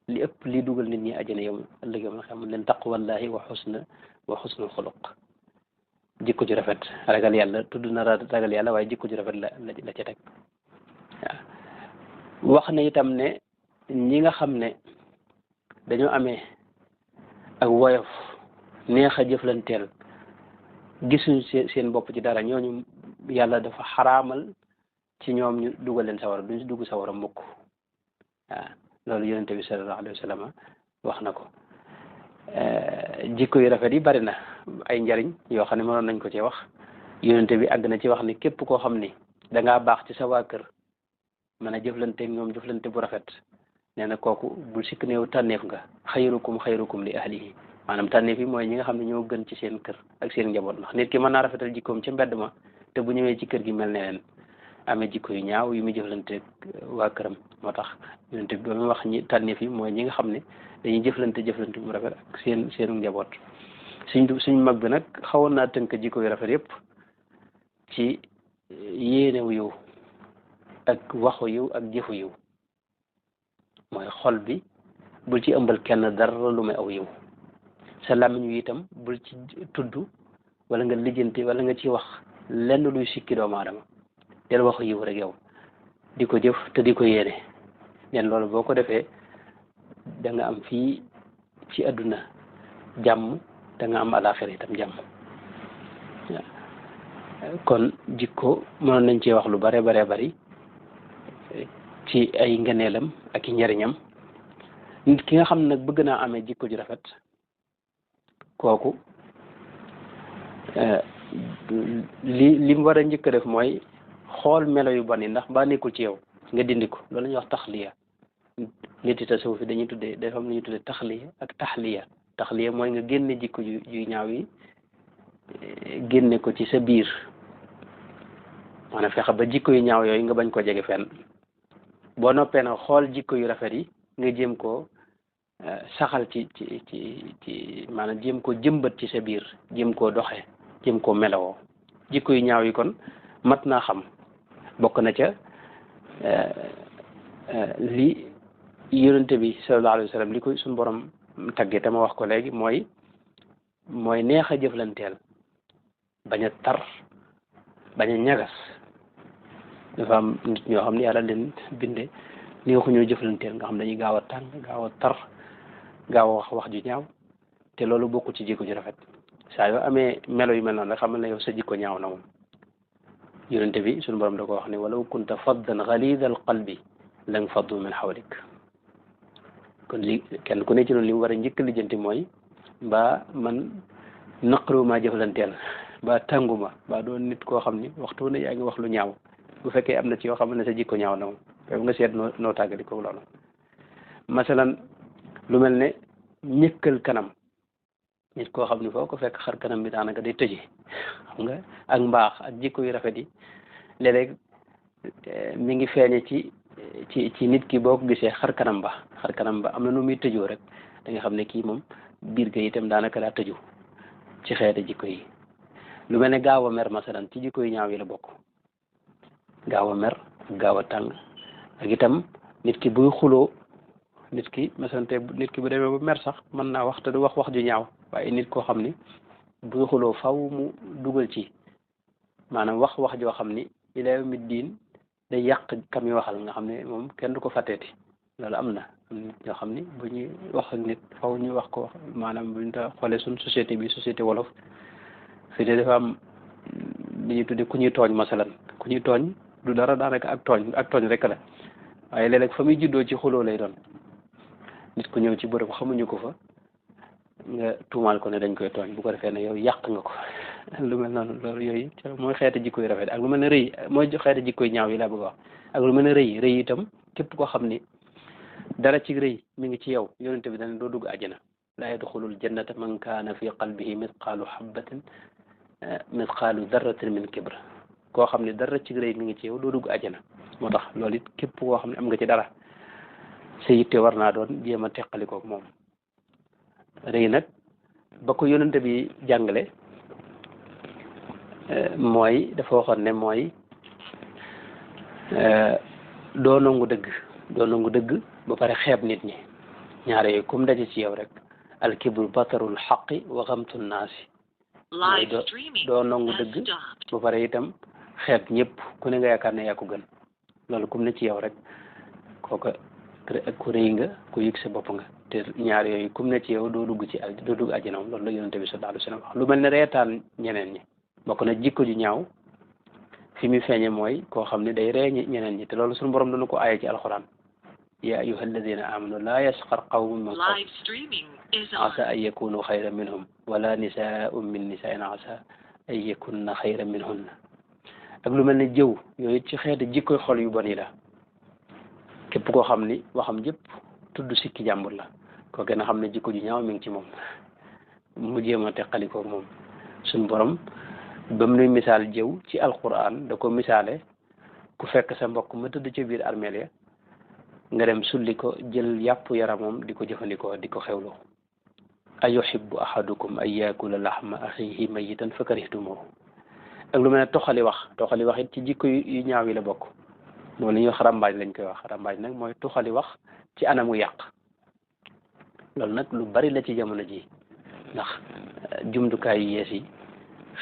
li ëpp li dugal nit ñi aljana yow ëllëg yow xam leen taqwallahi wa xusnul xuluq, jikko ju rafet. ragal yàlla tudd na ragal yàlla, waaye jikko ju rafet la ca teg. waaw wax na itam ne ñi nga xam ne dañoo amee ak woyof, neex a jëflanteel, gisuñ seen bopp ci dara, ñooñu yàlla dafa xaraamal ci ñoom ñu dugal leen sawara, duñ dugg sawara mukk. waaw loolu yonente bi sallallahu alayhi wa sallam wax na ko. jikko yu rafet yi bari na ay njariñ yoo xam ne mënoon nañ ko ci wax. yonente bi àgg na ci wax ni képp koo xam ni dangaa baax ci sa waa kër, mën a jëflante ñoom jëflante bu rafet, nee na kooku bul sikk néew tànneef nga. xayrukum li ahlihi, maanaam tànneef yi mooy ñi nga xam ne ñoo gën ci seen kër ak seen njaboot. ndax nit ki mën naa rafetal jikkoom ca mbedd ma, te bu ñëwee ci kër gi mel ne leen amee jikko yu ñaaw yu muy jëflante waa këram. moo tax yonente bi ba muy wax ñi tànneef yi mooy ñi nga xam ne dañuy jëflante bu rafet ak seen njaboot. suñ mag bi nag xawoon naa tënk jikko yu rafet yëpp ci yéenewu yiw ak waxu yiw ak jëfu yiw. mooy xol bi bul ci ëmbal kenn dara lu may aw yiw, sa làmmiñ wi itam bul ci tudd wala nga lijjanti wala nga ci wax lenn luy sikki doomu aadama, del waxu yiw rek yow di ko jëf te di ko yéene. nen loolu boo ko defee da nga am fii ci àdduna jàmm, da nga am alaxira itam jàmm. kon jikko mënoon nañ cee wax lu bare bari ci ay ngëneelam ak i njariñam. nit ki nga xam ne nag bëgg naa amee jikko ju rafet, kooku li mu war a njëkk a def mooy xool melo yu bon yi ndax ba nekkul ci yow nga dindi ko. loolu la ñuy wax taxliya. nit yi tasawuf fi dañuy tuddee dafa am lu ñuy tuddee taxliya ak taxliya. taxliya mooy nga génne jikko yu ñaaw yi, génne ko ci sa biir, maanaam fexe ba jikko yu ñaaw yooyu nga bañ ko jege fenn. boo noppee nag xool jikko yu rafet yi nga jéem koo saxal ci maanaam jéem koo jëmbat ci sa biir, jéem koo doxe, jéem koo melawoo. jikko yu ñaaw yi kon mat naa xam. bokk na ca li yonente bi sallallahu alayhi wa sallam li ko suñu borom tagge te ma wax ko léegi mooy neex a jëflanteel, bañ a tar, bañ a ñagas. dafa am nit ñoo xam ne yàlla leen binde neexuñoo jëflanteel, nga xam dañuy gaaw a tàng, gaaw a tar, gaaw a wax ju ñaaw, te loolu bokku ci jikko ju rafet. saa yoo amee melo yu mel noonu rek xam ne yow sa jikko ñaaw na moom. yonente bi suñu borom da ko wax ne walaw kunta faddan ghalida al qalbi lan faddu min hawlik. kon li kenn ku ne ci noonu li mu war a njëkk lijjanti mooy mbaa man naqaru maa jëflanteel, mbaa tànguma, mbaa doon nit koo xam ni waxtu ne yaa ngi wax lu ñaaw. bu fekkee am na ci yoo xam ne sa jikko ñaaw na moom yow nga seet noo tàggali ko loolu. masalan lu mel ne ñëkkal kanam, nit koo xam ni foo ko fekk xar kanam bi daanaka day tëje, xam nga ak mbaax ak jikko yu rafet yi léeg-léeg mi ngi feeñe ci nit ki boo ko gisee xar kanam ba am na nu muy tëjoo rek da nga xam ne kii moom biir ga itam daanaka daa tëju ci xeeti jikko yi. lu mel ne gaaw a mer masalan ci jikko yu ñaaw yi la bokk. gaaw a mer, gaaw a tàng ak itam nit ki buy xuloo nit ki masante nit ki bu demee ba mer sax mën naa wax te du wax wax ju ñaaw waaye nit koo xam ni buy xuloo faw mu dugal ci maanaam wax joo xam ni ila yawmi diin day yàq kam yi waxal nga xam ne moom kenn du ko fàtteeti loolu am na nit ñoo xam ni bu ñuy wax ak nit faw ñu wax ko maanaam buñ ta xoolee suñ société bi société wolof fii de dafa am li ñuy tudde ku ñuy tooñ masalan ku ñuy tooñ du dara daanaka ak tooñ rek la waaye léeg-léeg fa muy juddoo ci xuloo lay doon nit ku ñëw ci bërëb xamuñu ko fa nga tuumaal ko ne dañ koy tooñ bu ko defee ne yow yàq nga ko lu mel noonu loolu yooyu mooy xeeti jikko yu rafet ak lu mel ne rëy mooy xeeti jikko yu ñaaw yi laa bëgg a wax ak lu mel ne rëy itam képp koo xam ni dara ci rëy mi ngi ci yow yonente bi dane doo dugg àjjana laa yadxulul jannata man kaana fi qalbihi mithqaalu habbatin mithqaalu darratin min kibr koo xam ne dara ci rëy mi ngi ci yow doo dugg àjjana moo tax loolu it képp koo xam ne am nga ci dara sa yitte war naa doon jéem a teqalikoog moom rëy nag ba ko yonente bi jàngale mooy dafa waxoon ne mooy doo nangu dëgg ba pare xeeb nit ñi ñaar yooyu comme daje ci yow rek alkibru batarul xaqi wa xamtu naasi mooy doo nangu dëgg ba pare itam xeeb ñëpp ku ne nga yaakaar ne yaa ko gën loolu comme ne ci yow rek kooka ku rëy nga ku yëg sa bopp nga te ñaar yooyu comme ne ci yow doo dugg àjjana moom loolu la yonente bi sallallahu alayhi wa sallam wax lu mel ne reetaan ñeneen ñi bokk na jikko ju ñaaw fi mu feeñe mooy koo xam ne day ree ñeneen ñi te loolu suñu borom dana ko aaye ci alxuraan ya ayuha alladina amanu laa yasxar qawmun min qawmin asa an yakunu xayran minhum wala nisaun min nisain asa an yakunna xayran minhunna ak lu mel ne jëw yooyu ci xeeti jikkoy xol yu bon yi la képp koo xam ni waxam jëpp tudd sikki jàmbur la koo gën a xam ne jikko ju ñaaw mi ngi ci moom mu jéem a teqalikoo moom suñ borom ba mu nuy misaal jëw ci alquran da ko misaale ku fekk sa mbokk ma tëdd ca biir armeel ya nga dem sulli ko jël yàpp yaramam di ko jëfandikoo di ko xewloo ayuhibbu ahadukum an yakula lahma axihi mayitan fa karihtumuhu ak lu mel ne toxali wax it ci jikko yu ñaaw yi la bokk moom la ñuy wax rambaaj lañ koy wax rambaaj nag mooy toxali wax ci anamu yàq loolu nag lu bari la ci jamono ji ndax jumtukaay yu yees yi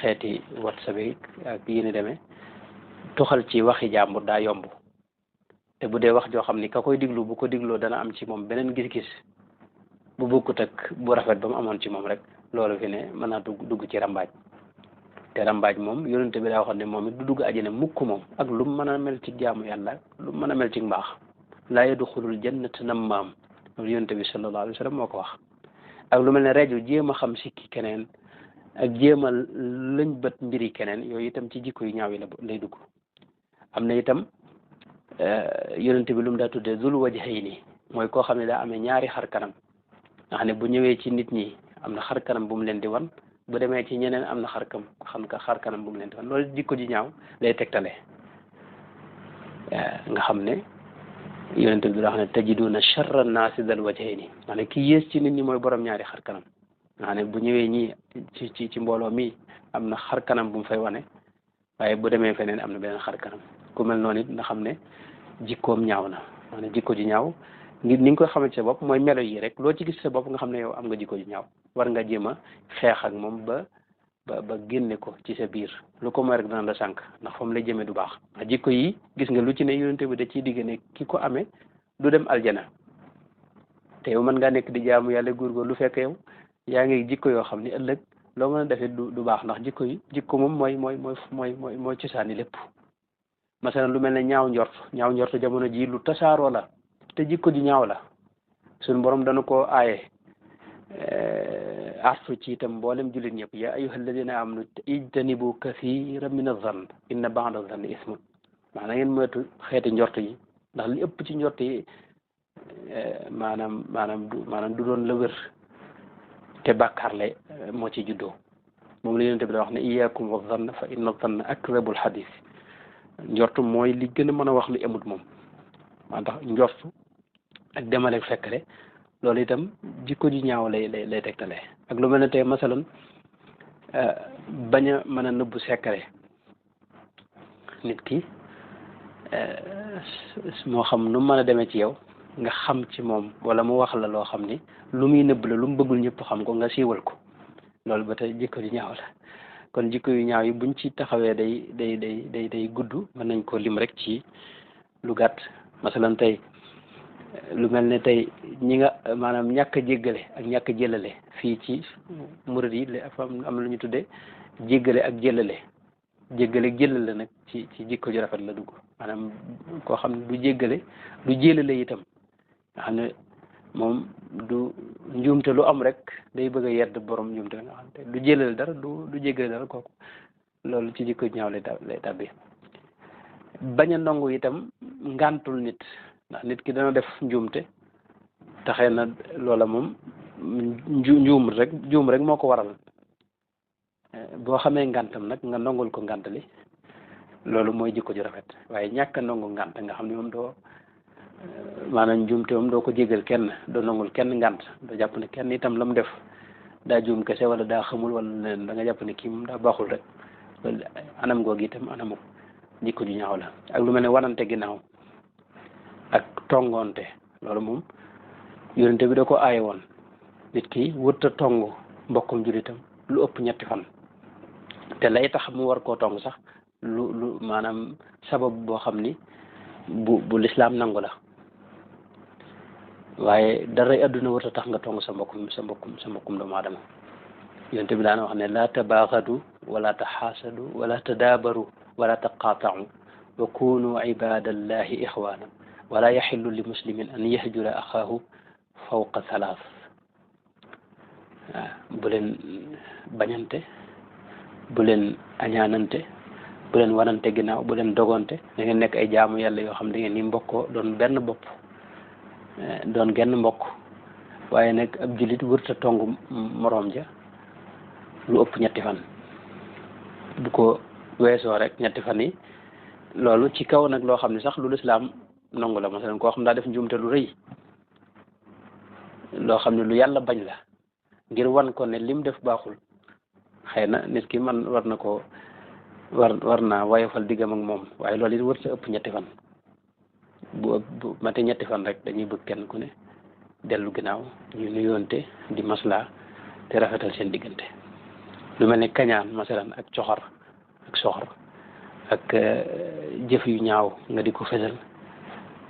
xeeti WhatsApp yi ak yi ni demee toxal ci waxi jàmbur daa yomb te bu dee wax joo xam ni ka koy diglu bu ko digloo dana am ci moom beneen gis-gis bu bokkut ak bu rafet ba mu amoon ci moom rek loolu fi ne mën naa dugg ci rambaaj te rambaaj moom yonente bi daa waxoon ne moom it du dugg àjjana mukk moom ak lu mu mën a mel ci jaamu yàlla lu mu mën a mel ci mbaax laa yadxulul jannata nammaam loolu yonente bi sallallahu alayhi wa sallam moo ko wax ak lu mel ne rajo jéem a xam sikki keneen ak jéem a lëñ bët mbiri keneen yooyu itam ci jikko yu ñaaw yi lay dugg am na itam yonente bi lu mu daa tuddee zul wajhayni mooy koo xam ne daa amee ñaari xar kanam nga xam ne bu ñëwee ci nit ñi am na xar kanam bu mu leen di wan bu demee ci ñeneen am na xar kanam bu mu leen di wan loolu jikko ji ñaaw lay tegtale nga xam ne yonente bi daa xam ne tajiduna charra naasi dal wajhayni maanaam ki yées ci nit ñi mooy borom ñaari xar kanam nga xam ne bu ñëwee ñii ci mbooloo mi am na xar kanam bu mu fay wane waaye bu demee feneen am na beneen xar kanam ku mel noonu it nga xam ne jikkoom ñaaw na maanaam jikko ji ñaaw ni nga koy xamante sa bopp mooy melo yi rek loo ci gis sa bopp nga xam ne yow am nga jikko ji ñaaw war nga jéem a xeex ak moom ba génne ko ci sa biir lu ko mooy rek dana la sànq ndax fa mu lay jëmee du baax ndax jikko yi gis nga lu ci ne yonente bi da ciy digg ne ki ko amee du dem aljana te yow mën ngaa nekk di jaamu yàlla góorgóor lu fekk yow yaa ngi jikko yoo xam ni ëllëg loo mën a defee du baax ndax jikko moom mooy cosaani lépp masalan lu mel ne ñaaw njort jamono ji lu tasaaroo la te jikko ji ñaaw la suñu borom dana ko aaye artu ci itam mboolem jullit ñëpp ya ayyuha alladina amanu ijtanibu kathiran min azann inna ba'da zanni ismun maanaam ngeen moytu xeeti njort yi ndax li ëpp ci njort yi maanaam du doon la wér te bàkkaar la moo ci juddoo moom la yonente bi da wax ne iyyakum wa zann fa inna zanna akdabul hadis njort mooy li gën a mën a wax lu amut moom maa tax njort ak demale fekkale loolu itam jikko ji ñaaw lay tegtale ak lu mel ne tey masalan bañ a mën a nëbbu secret nit ki moo xam nu mën a demee ci yow nga xam ci moom wala mu wax la loo xam ni lu muy nëbb la lu mu bëggul ñëpp xam ko nga siiwal ko loolu ba tey jikko ju ñaaw la kon jikko yu ñaaw yi buñ ci taxawee day gudd mën nañ ko lim rek ci lu gàtt masalan tey lu mel ne tey ñi nga maanaam ñàkk a jéggale ak ñàkk a jëlale fii ci murid yi am lu ñu tuddee jéggale ak jëlale jéggale ak jëlale nag ci jikko ju rafet la dugg maanaam koo xam ne du jéggale du jëlale itam nga xam ne moom du njuumte lu am rek day bëgg a yedd borom njuumte nga xam te du jëlale dara du jéggale dara kooku loolu ci jikko ñaaw lay tàbbi bañ a nangu itam ngantul nit ndax nit ki dana def njuumte taxee na loola moom juum rek moo ko waral boo xamee ngantam nag nga nangul ko ngant li loolu mooy jikko ju rafet waaye ñàkk a nangu ngant nga xam ne moom doo maanaam njuumte moom doo ko jégal kenn doo nangul kenn ngant doo jàpp ne kenn itam la mu def daa juum kese wala daa xamul wala leneen da nga jàpp ne kii moom daa baaxul rek loolu anam googu itam anamu jikko ju ñaaw la ak lu mel ne wanante ginnaaw ak tongoonte loolu moom yonente bi da ko aaye woon nit ki wërta tong mbokkum julitam lu ëpp ñetti fan te lay tax mu war koo tong sax lu maanaam sabab boo xam ni bu lislaam nangu la waaye daray adduna wërta tax nga tong sa mbokkum doomu aadama yonente bi daana wax ne la tabaaxadu wala taxaasadu wala tadaabaru wala taqaatau wa kunu ibadallahi ixwaana wala yaxillu li muslimin an yahjura axaahu fawqa thalath waaw bu leen bañante bu leen añaanante bu leen wanante ginnaaw bu leen dogonte da ngeen nekk ay jaamu yàlla yoo xam da ngeen ni mbokkoo doon benn bopp doon genn mbokk waaye nag ab jullit wërta tong moroom ja lu ëpp ñetti fan bu ko weesoo rek ñetti fan yi loolu ci kaw nag loo xam ne sax lu lislaam nangu la masalan koo xam daa def njuumte lu rëy loo xam ne lu yàlla bañ la ngir wan ko ne lim def baaxul xëy na nit ki man war naa wayefal diggam ak moom waaye loolu it wër sa ëpp ñetti fan bu mate ñetti fan rek dañuy bëgg kenn ku ne dellu ginnaaw ñu nuyoonte di maslaa te rafetal seen diggante lu mel ne kañaan masalan ak coxor ak soxor ak jëf yu ñaaw nga di ko fesal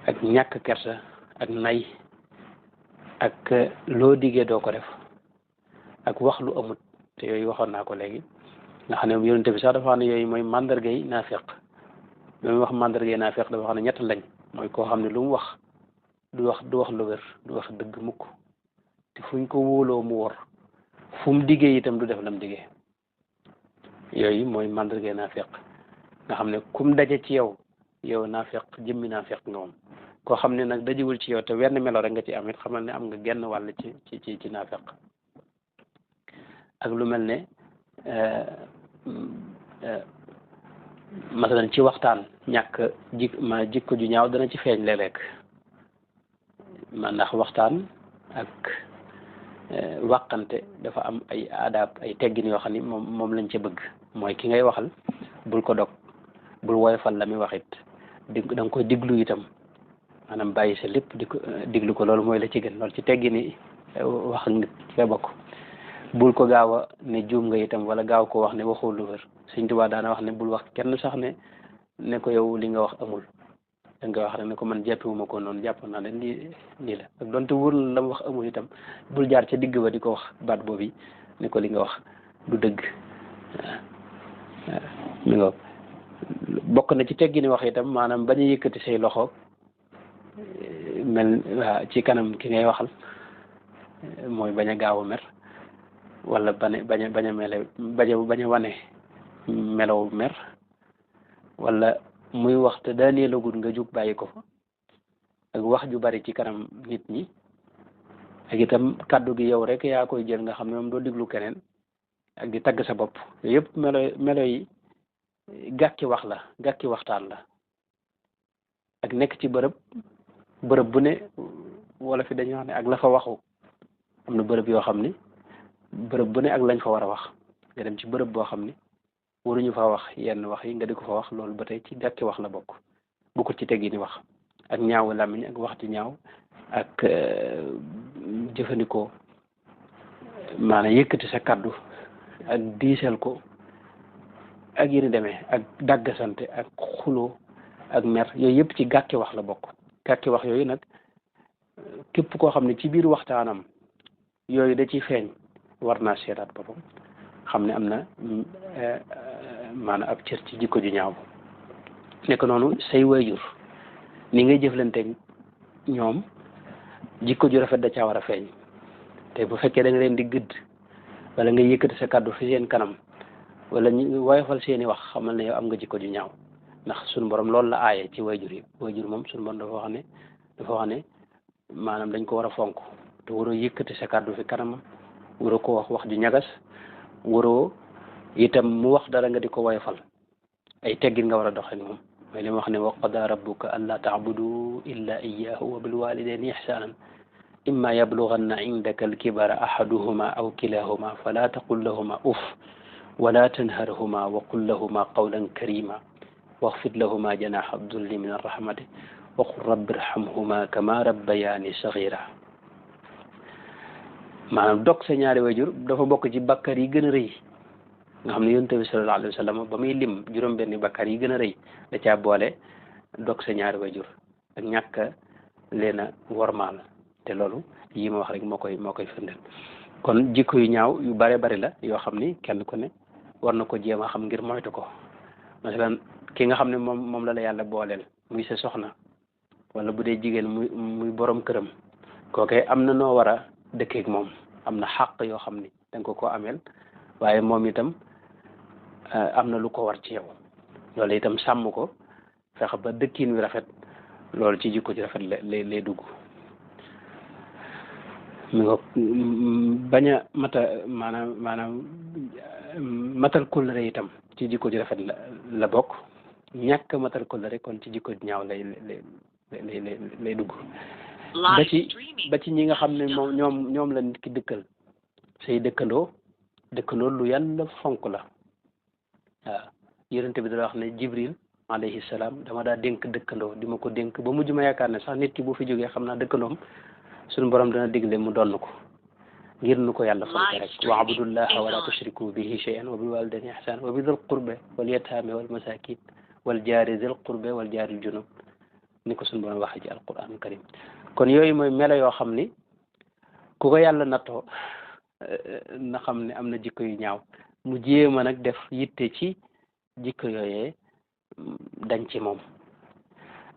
ak ñàkk kersa ak nay ak loo diggee doo ko def ak wax lu amut te yooyu waxoon naa ko léegi nga xam ne yonente bi sax dafa xam ne yooyu mooy mandargay naafiq bi muy wax mandargay naafiq dafa xam ne ñett lañ mooy koo xam ne lu mu wax du wax lu wér du wax dëgg mukk te fuñ ko wóoloo mu wor fu mu diggee itam du def lam diggee yooyu mooy mandargay naafiq nga xam ne kum daje ci yow naafiq jëmmi naafiq nga moom koo xam ne nag dajewul ci yow te wenn melo rek nga ci am it xamal ne am nga genn wàll ci naafiq ak lu mel ne masalan ci waxtaan ñàkk jikko ju ñaaw dana ci feeñ léeg-léeg man ndax waxtaan ak wàqante dafa am ay adab ay teggin yoo xam ni moom lañ ca bëgg mooy ki ngay waxal bul ko dog bul woyofal la muy waxit da nga koy diglu itam maanaam bàyyi sa lépp di ko diglu ko loolu mooy la ci gën loolu ci teggini wax ak nit ci bokk bul ko gaaw a ne juum nga itam wala gaaw ko wax ne waxul lu wér Sëñ Tuubaa daana wax ne bul wax kenn sax ne ko yow li nga wax amul da nga wax rek ne ko man jàppewuma ko noonu jàpp naa ne lii la ak donte wóor la mu wax amul itam bul jaar ca digg ba di ko wax baat boobu ne ko li nga wax du dëgg waaw mi nga bokk na ci teggini wax itam maanaam bañ a yëkkati say loxo mel waa ci kanam ki ngay waxal mooy bañ a gaaw a mer wala bañ a mele bañ a wane melow mer wala muy wax te daanee la gudd nga jug bàyyi ko fa ak wax ju bari ci kanam nit ñi ak itam kàddu gi yow rek yaa koy jël nga xam ne moom doo diglu keneen ak di tagg sa bopp yooyu yëpp melo yi gàkki wax la gàkki waxtaan la ak nekk ci bërëb bu ne wala fi dañuy wax ne ak la fa waxu am na bërëb yoo xam ni bërëb bu ne ak lañ fa war a wax nga dem ci bërëb boo xam ni waruñu fa wax yenn wax yi nga di ko fa wax loolu ba tey ci gàkki wax la bokk bokkul ci teggi ni wax ak ñaaw làmmiñ ak wax ci ñaaw ak jëfandikoo maanaam yëkkati sa kaddu ak diisal ko ak yéen demee ak dàggasante ak xuloo ak mer yooyu yëpp ci gàkki wax la bokk. gàkki wax yooyu nag képp koo xam ne ci biir waxtaanam yooyu da ciy feeñ war naa seetaat boppam xam ne am na maanaam ab cër ci jikko ju ñaaw nekk noonu say waajur ni ngay jëflanteeg ñoom jikko ju rafet da caa war a feeñ te bu fekkee da nga leen di gëdd wala nga yëkkati sa kàddu fi seen kanam wala ñu woyofal seeni wax xamal ne yow am nga jikko ju ñaaw ndax suñu borom loolu la aaye ci waajur yi waajur moom suñu borom dafa wax ne maanaam dañ ko war a fonk te waroo yëkkati sa kàddu fi kanamam waroo ko wax ju ñagas waroo itam mu wax dara nga di ko woyofal ay teggin nga war a doxee moom mooy li ma wax ne wa qadaa rabbuka allaa ta'budu illa iyyahu wa bil walidayni ihsanan imma yablughanna indaka alkibara ahaduhuma aw kilahuma fala taqul lahuma uff wala tanharhuma wa qul lahuma qawlan karima waxfid lahuma janaha dulli min arrahmati wa qul rabbi irhamhuma kama rabbayani saghira maanaam dog sa ñaari wayjur dafa bokk ci bakkar yi gën a rëy nga xam ne yonent bi sallallahu alayhi wa sallam ba muy lim juróom-benni bakkar yi gën a rëy da caa boole dog sa ñaari wayjur ak ñàkk leen a wormaal te loolu yi ma wax rek moo koy firndeel kon jikko yu ñaaw yu bare bari la yoo xam ni kenn ku ne war na ko jéem a xam ngir moytu ko masalan ki nga xam ne moom la yàlla booleel muy sa soxna wala bu dee jigéen muy borom këram kookee am na noo war a dëkkeeg moom am na xàq yoo xam ni da nga ko ameel waaye moom itam am na lu ko war ci yow loolu itam sàmm ko fexe ba dëkkiin wi rafet loolu ci jikko ci rafet lay dugg mi ngo bañ a maanaam matal kóllëre itam ci jikko ji rafet la bokk ñàkk matal kóllëre kon ci jikko ñaaw lay dugg ba ci ñi nga xam ne moom ñoom la nit ki dëkkal say dëkkandoo lu yàlla fonk la waaw yonent bi dala wax ne Jibril alayhi salaam dama daa dénk dëkkandoo di ma ko dénk ba mujj ma yaakaar ne sax nit ki bu fi jógee xam naa dëkkandoom suñu borom dana digle mu donn ko ngir nu ko yàlla fonk rek wa abudullaha wala tushriku bihi shay'an wa bil walidayni ihsan wa bi dhil qurbe wal yatame wal masakin wal jaari dhil qurbe wal jaaril junub ni ko suñu borom waxee ci alquran karim kon yooyu mooy melo yoo xam ni ku ko yàlla nattoo na xam ne am na jikko yu ñaaw mu jéema nag def yitte ci jikko yooyee dañ ci moom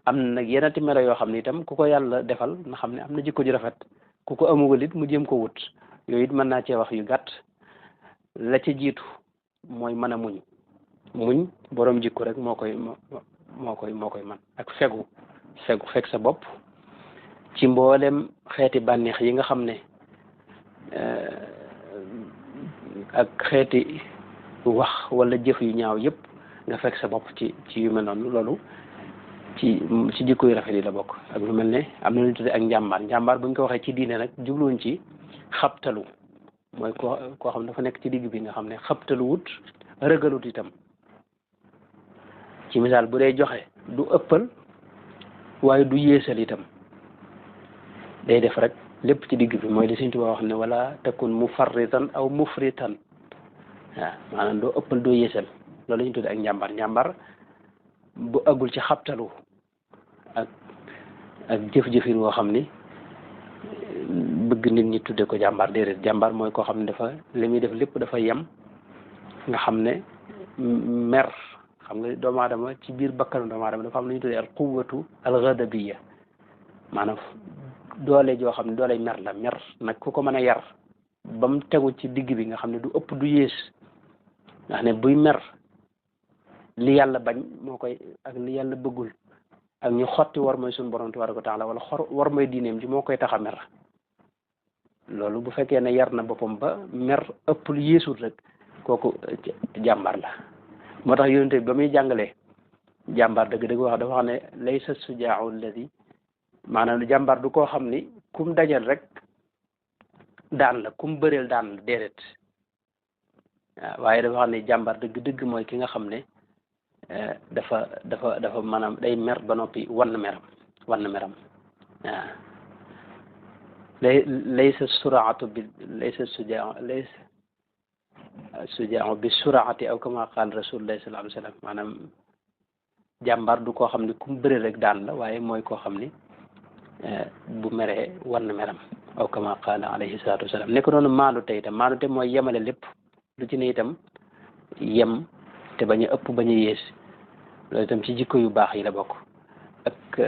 am na nag yenati melo yoo xam ne itam ku ko yàlla defal na xam ne am na jikko ju rafet ku ko amugul it mu jéem ko wut yooyu it mën naa cee wax yu gàtt la ca jiitu mooy mën a muñ borom jikko rek moo koy man ak fegu feg sa bopp ci mboolem xeeti bànneex yi nga xam ne ak xeeti wax wala jëf yu ñaaw yëpp nga fekk sa bopp ci yu mel noonu loolu ci jikko yu rafet yi la bokk ak lu mel ne am na lu ñu tuddee ak njàmbaar buñ ko waxee ci diine nag jubluwuñ ci xabtalu mooy koo xam dafa nekk ci digg bi nga xam ne xabtalu wut rëgalut itam ci misaal bu dee joxe du ëppal waaye du yéesal itam day def rek lépp ci digg bi mooy li Sëñ Tuubaa wax ne wala takun mufarritan aw mufritan waaw maanaam doo ëppal doo yéesal loolu la ñu tuddee ak njàmbaar bu agul ci xabtalu ak jëf-jëfin woo xam ni bëgg nit ñi tudde ko jàmbaar déedéet jàmbaar mooy koo xam ne dafa li muy def lépp dafa yem nga xam ne mer xam nga doomu aadama ci biir bakkanu doomu aadama dafa am lu ñu tuddee al quwwatu al ghadabiyya maanaam doole joo xam ne doole mer la mer nag ku ko mën a yar ba mu tegu ci digg bi nga xam ne du ëpp du yées nga xam ne buy mer li yàlla bañ moo koy ak li yàlla bëggul ak ñu xotti war mooy suñu borom tabaaraka wa taala wala war mooy diineem ji moo koy tax a mer loolu bu fekkee ne yar na boppam ba mer ëpp lu yéesut rek kooku jàmbaar la moo tax yonent bi ba muy jàngalee jàmbaar dëgg-dëgg wax dafa xam ne laysa sujaau alladi maanaam jàmbaar du koo xam ni kum dajal rek daan la kum bëreel daan la déedéet waaw waaye dafa xam ne jàmbaar dëgg-dëgg mooy ki nga xam ne dafa maanaam day mer ba noppi wann meram waaw laysa suraatu bi laysa sujaau bi suraati aw kama qaal rasulullahi sallallahu alayhi wa sallam maanaam jàmbaar du koo xam ne ku mu bëri rek daan la waaye mooy koo xam ni bu meree wann meram aw kama qaala alayhi salaatu wasalaam nekk noonu maandu te itam maandu te mooy yemale lépp lu ci ne itam yem te bañ a ëpp bañ a yées loolu itam ci jikko yu baax yi la bokk ak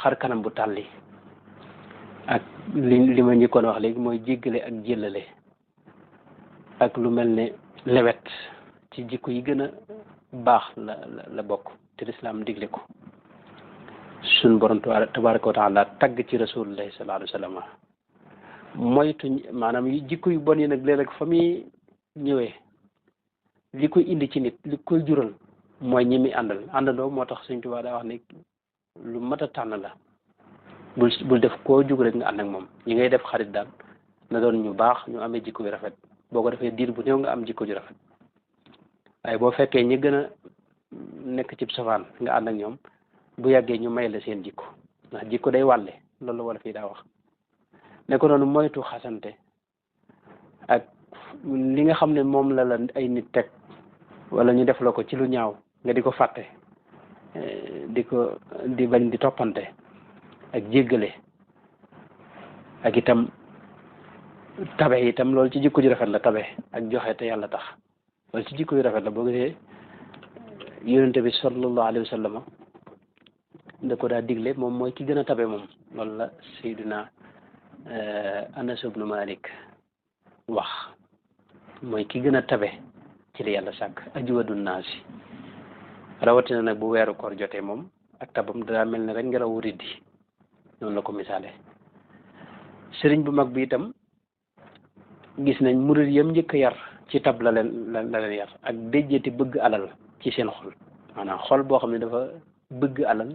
xar kanam bu tàlli ak li ma njëkkoon wax léegi mooy jéggale ak jéllale ak lu mel ne lewet ci jikko yi gën a baax la bokk te lislaam digle ko suñ borom tabaraka wa taala tagg ci rasulullahi sallallahu alayhi wa sallam moytu maanaam jikko yu bon yi nag léeg-léeg fa muy ñëwee li koy indi ci nit li koy jural mooy ñi muy àndandoo moo tax Sëñ Tuubaa daa wax ne lu mat a tànn la bul def koo jug rek nga ànd ak moom ñi ngay def xarit daal na doon ñu baax ñu amee jikko yu rafet boo ko defee diir bu néew nga am jikko ju rafet waaye boo fekkee ñi gën a nekk ci safaan nga ànd ak ñoom bu yàggee ñu may la seen jikko ndax jikko day wàlle loolu la wala fii daa wax ne ko noonu moytu xasante ak li nga xam ne moom la ay nit teg wala ñu def la ko ci lu ñaaw nga di ko fàtte di bañ di toppante ak jéggale ak itam tabe itam loolu ci jikko ju rafet la tabe ak joxe te yàlla tax loolu ci jikko ju rafet la boo gisee yonente bi sallallahu alayhi wa sallam da ko daa digle moom mooy ki gën a tabe moom loolu la Seydina Anas ibnu Malik wax mooy ki gën a tabe ci li yàlla sàkk ajwadu naasi rawatina nag bu weeru koor jotee moom ak tabam daa mel ne rek ngelaw riddi noonu la ko misaale sëriñ bu mag bi itam gis nañ murid yam njëkk yar ci tab la leen yar ak déjjati bëgg alal ci seen xol maanaam xol boo xam ne dafa bëgg alal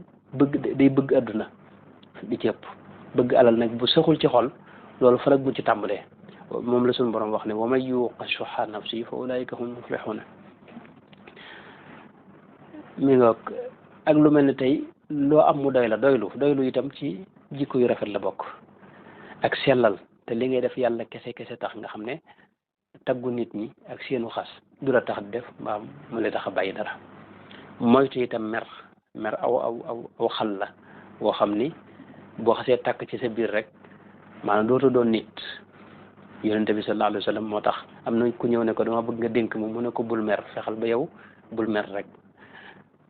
day bëgg adduna di ci ëpp bëgg alal nag bu saxul ci xol loolu fa rek bu ci tàmbalee moom la suñu borom wax ne wa man yuuqa shuhha nafsihi fa ulaika hum muflihuna mi nga ak lu mel ne tey loo am mu doy la doylu itam ci jikko yu rafet la bokk ak sellal te li ngay def yàlla kese tax nga xam ne taggu nit ñi ak seenu xas du la tax def mbaa mu la tax a bàyyi dara moytu itam mer aw xal la boo xam ni boo xasee tàkk ci sa biir rek maanaam dootu doon nit yonente bi sallallahu alayhi wa sallam moo tax am na ku ñëw ne ko dama bëgg nga dénk ma mu ne ko bul mer fexal ba yow bul mer rek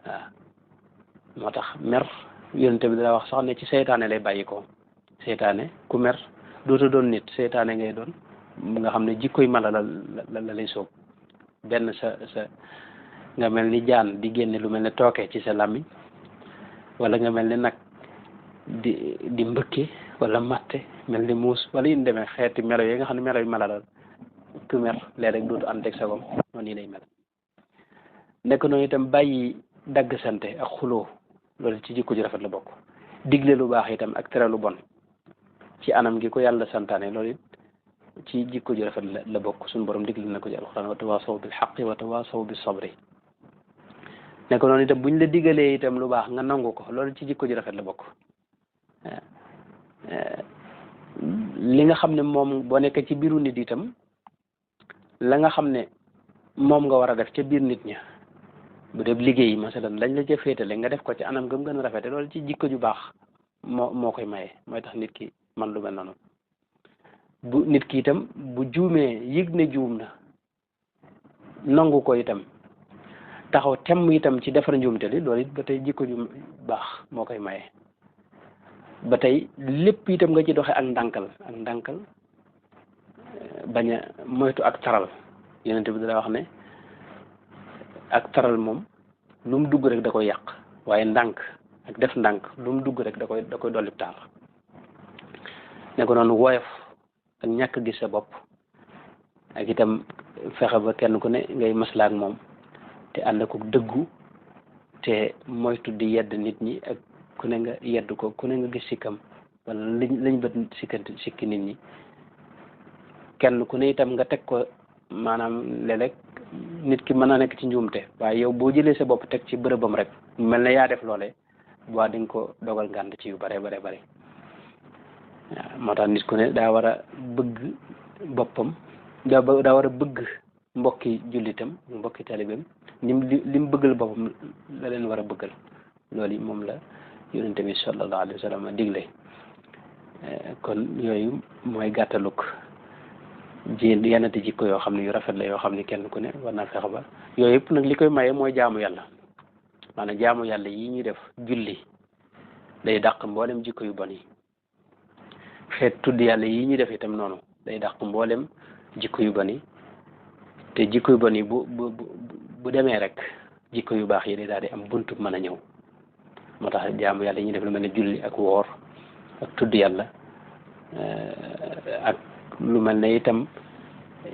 waaw moo tax mer yonente bi dana wax sax ne ci seytaane lay bàyyi ko seytaane ku mer dootu doon nit seytaane ngay doon nga xam ne jikkoy mala la lay soob benn sa nga mel ni jaan di génne lu mel ne tooke ci sa làmmiñ wala nga mel ni nag di mbëkke wala matte mel ni muus wala yin demee xeeti melo yi nga xam ne melo yu mala la ku mer léeg-léeg dootu ànd ak sagom noonu yi lay mel nekk noonu itam bàyyi dagg sante ak xuloo loolu ci jikko ju rafet la bokk digle lu baax itam ak tere lu bon ci anam gi ko yàlla santaane loolu it ci jikko ju rafet la bokk suñu borom digle na ko ci alxuraan wa tawaasaw bil xaqi wa tawaasaw bis sabri nekk noonu itam buñ la digalee itam lu baax nga nangu ko loolu ci jikko ju rafet la bokk li nga xam ne moom boo nekkee ci biiru nit itam la nga xam ne moom nga war a def ca biir nit ña bu dee liggéey masalan lañ la ca féetale nga def ko ci anam gëm gën a rafete loolu ci jikko ju baax moo koy maye mooy tax nit ki man lu mel noonu bu nit ki itam bu juumee yëg ne juum na nangu ko itam taxaw temm itam ci defar njuumte li loolu it ba tey jikko ju baax moo koy maye ba tey lépp itam nga ci doxe ak ndànkal bañ a moytu ak taral yonente bi dala wax ne ak taral moom lu mu dugg rek da koy yàq waaye ndànk ak def ndànk lu mu dugg rek da koy dolli taar ne ko noonu woyof ak ñàkk gis sa bopp ak itam fexe ba kenn ku ne ngay maslaak moom te ànd ko dëggu te moytu di yedd nit ñi ak ku ne nga yedd ko ku ne nga gis sikkam wala lañ bët sikki nit ñi kenn ku ne itam nga teg ko maanaam léeg-léeg nit ki mën na nekk ci njuumte waaye yow boo jëlee sa bopp teg ci bërëbam rek mel na yaa def loolee waa di nga ko dogal ngànt ci yu bare bare bare waaw moo tax nit ku ne daa war a bëgg boppam daa war a bëgg mbokki jullitam mbokki talibeem lim bëggal boppam la leen war a bëggal loolu yi moom la yonente bi sallallahu alayhi wa sallam digle kon yooyu mooy gàttaluk yennati jikko yoo xam ne yu rafet la yoo xam ne kenn ku ne war naa fexe ba yooyu yëpp nag li koy maye mooy jaamu yàlla maanaam jaamu yàlla yi ñuy def julli day dàq mboolem jikko yu bon yi xeet tudd yàlla yi ñuy def itam noonu day dàq mboolem jikko yu bon yi te jikko yu bon yi bu demee rek jikko yu baax yi day daal di am buntu mën a ñëw moo tax jaamu yàlla yi ñuy def lu mel ne julli ak woor ak tudd yàlla ak lu mel ne itam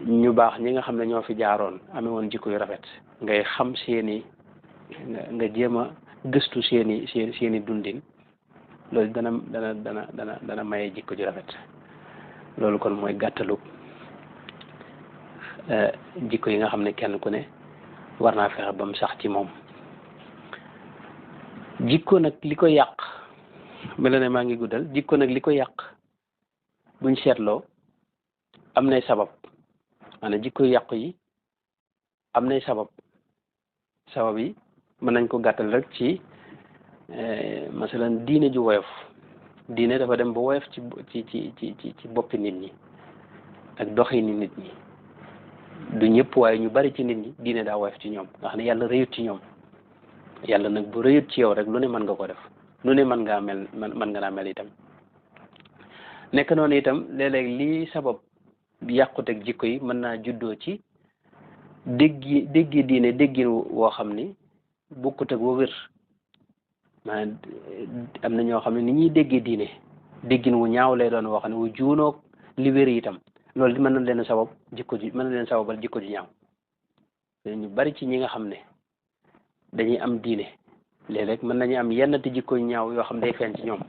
ñu baax ñi nga xam ne ñoo fi jaaroon amee woon jikko yu rafet ngay xam seeni nga jéem a gëstu seeni dundin loolu dana maye jikko ju rafet loolu kon mooy gàttalu jikko yi nga xam ne kenn ku ne war naa fexe ba mu sax ci moom jikko nag li ko yàq mel ne maa ngi guddal jikko nag li ko yàq buñ seetloo am nay sabab maanaam jikko yàqu yi am nay sabab yi mën nañ ko gàttal rek ci masalan diine ju woyof diine dafa dem ba woyof ci boppi nit ñi ak doxini nit ñi du ñëpp waaye ñu bari ci nit ñi diine daa woyof ci ñoom nga xam ne yàlla rëyut ci ñoom yàlla nag bu rëyut ci yow rek lu ne mën nga ko def lu ne mën ngaa mel mën nga naa mel itam nekk noonu itam léeg-léeg lii sabab yàquteg jikko yi mën naa juddoo ci déggi diine déggin woo xam ni bokkut ak wa wér maanaam am na ñoo xam ne ni ñuy déggee diine déggin wu ñaaw lay doon woo xam ne wu juunoog li wér itam loolu mën na leen sabab jikko ji mën na leen sababal jikko ji ñaaw ñu bari ci ñi nga xam ne dañuy am diine léeg-léeg mën nañu am yenn te jikko ñaaw yoo xam ne day feeñ ci ñoom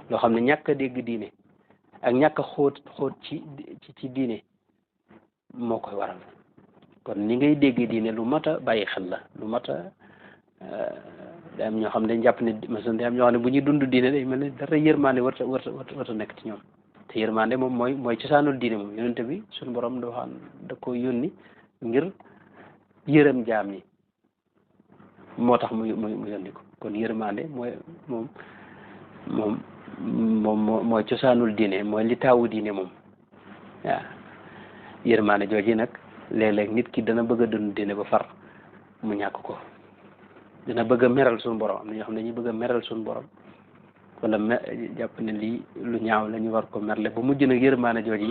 loo xam ne ñàkk a dégg diine ak ñàkk a xóot ci diine moo koy waral kon ni ngay déggee diine lu mat a bàyyi xel la lu mat a day am ñoo xam ne dañ jàpp ne masalan day am ñoo xam ne bu ñuy dund diine day mel ne dara yërmande warta nekk ci ñoom te yërmande moom mooy cosaanul diine moom yonente bi suñu borom da ko yónni ngir yërëm jaam ñi moo tax mu yónni ko kon yërmande mooy cosaanul diine mooy li taawu diine moom waaw yërmande jooji nag léeg-léeg nit ki dana bëgg a dund diine ba far mu ñàkk ko dina bëgg a meral suñu borom am na ñoo xam ne dañuy bëgg a meral suñu borom wala jàpp ne lii lu ñaaw la ñu war ko merle ba mujj nag yërmande jooji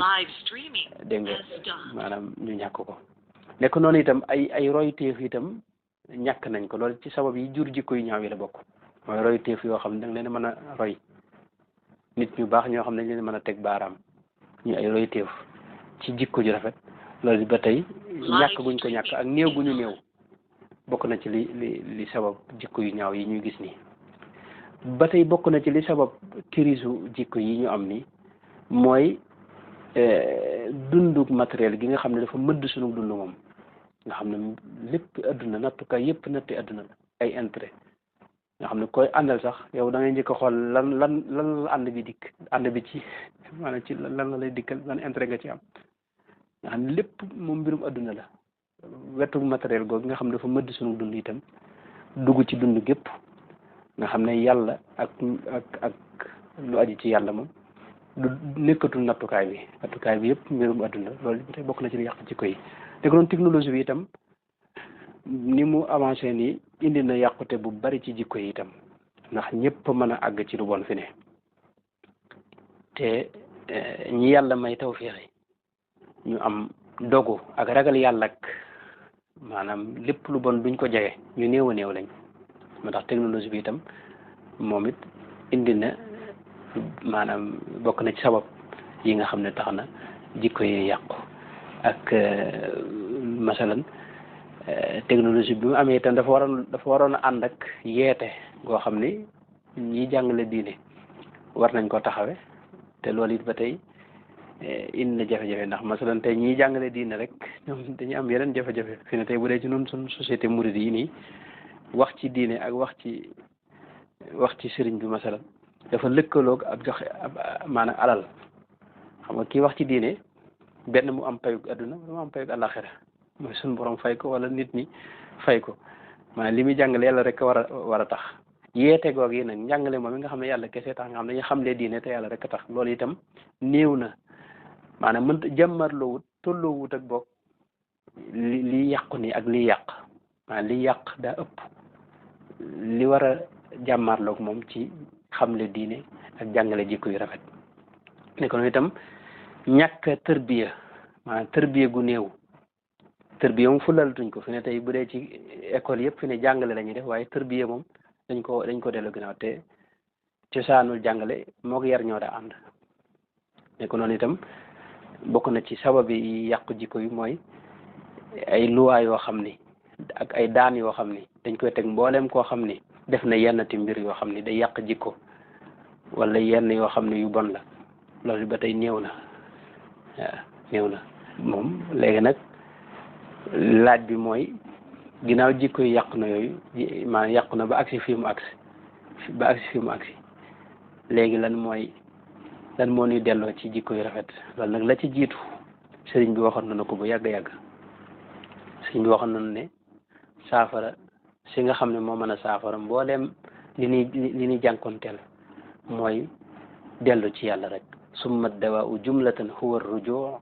dégg nga maanaam ñu ñàkk ko nekk noonu itam ay royteef itam ñàkk nañ ko loolu ci sabab yi jur jikko yu ñaaw yi la bokk mooy royteef yoo xam ne danga leen mën a roy nit ñu baax ñoo xam ne dañ leen mën a teg baaraam ñu ay royteef ci jikko ju rafet loolu ba tey ñàkk guñ ko ñàkk ak néew gu ñu néew bokk na ci li sabab jikko yu ñaaw yi ñuy gis nii ba tey bokk na ci li sabab kirisu jikko yi ñu am ni mooy dundu matériel gi nga xam ne dafa mëdd sunu dund moom nga xam ne lépp adduna nattukaay yëpp natti adduna la ay intérêt nga xam ne koy àndal sax yow da ngay njëkk a xool lan la ànd bi dikk ànd bi ci maanaam ci lan la lay dikkal lan intérêt nga ci am nga xam ne lépp moom mbirum adduna la wetu matériel googu nga xam ne dafa mëdd sunu dund itam dugg ci dund gépp nga xam ne yàlla ak lu aju ci yàlla moom du nekkatul nattukaay bi yëpp mbirum adduna loolu ba tey bokk na ci li yàq ci koy te doon technologie bi itam ni mu avancé nii indi na yàqute bu bari ci jikko yi itam ndax ñëpp mën a àgg ci lu bon fi ne te ñi yàlla may tawfeex ñu am dogu ak ragal yàlla ak maanaam lépp lu bon duñ ko jege ñu néew a néew lañ moo tax technologie bi itam moom it indi na maanaam bokk na ci sabab yi nga xam ne tax na jikko yi yàqu ak masalan technologie bi mu amee itam dafa waroon a ànd ak yeete goo xam ne ñi jàngale diine war nañ ko taxawe te loolu it ba tey indi na jafe-jafe ndax masalan tey ñiy jàngale diine rek ñoom dañuy am yeneen jafe-jafe fi ne tey bu dee ci noonu suñ société murid yi nii wax ci diine ak wax ci sëriñ bi masalan dafa lëkkaloog ab joxe maanaam alal xam nga kii wax ci diine benn mu am payug adduna wala mu am payug àllaaxira mooy suñu borom fay ko wala nit ñi fay ko maanaam li muy jàngale yàlla rek war a tax yeete goog yi nag njàngale moom mi nga xam ne yàlla kese tax nga xam ne dañuy xamle diine te yàlla rek a tax loolu itam néew na maanaam mënta jàmmarloowut tolloowut ak bokk li yàqu ni ak liy yàq maanaam liy yàq daa ëpp li war a jàmmarloog moom ci xamle diine ak jàngale jikko yu rafet ne ko itam ñàkk tërbiya maanaam tërbiya gu néew tërbiya moom fulalatuñ ko fi ne tey bu dee ci école yëpp fi ne jàngale la ñuy def waaye tërbiya moom dañ ko delloo ginnaaw te cosaanul jàngale moo ko yar ñoo daa ànd ne ko noonu itam bokk na ci sabab yi yàqu jikko yi mooy ay luwaa yoo xam ni ak ay daan yoo xam ni dañ koy teg mboolem koo xam ni def na yennati mbir yoo xam ni day yàq jikko wala yenn yoo xam ne yu bon la loolu ba tey néew na waaw néew na moom léegi nag laaj bi mooy ginnaaw jikko yi yàqu na yooyu maanaam yàqu na ba agsi fii mu agsi léegi lan moo ñuy delloo ci jikko yu rafet loolu nag la ci jiitu sëriñ bi waxoon na ko bu yàgg-yàgg sëriñ bi waxoon nañu ne saafara si nga xam ne moo mën a saafara mbooleem li ñuy jànkoonteel mooy dellu ci yàlla rek summa dawaau jumlatan huwa rujuu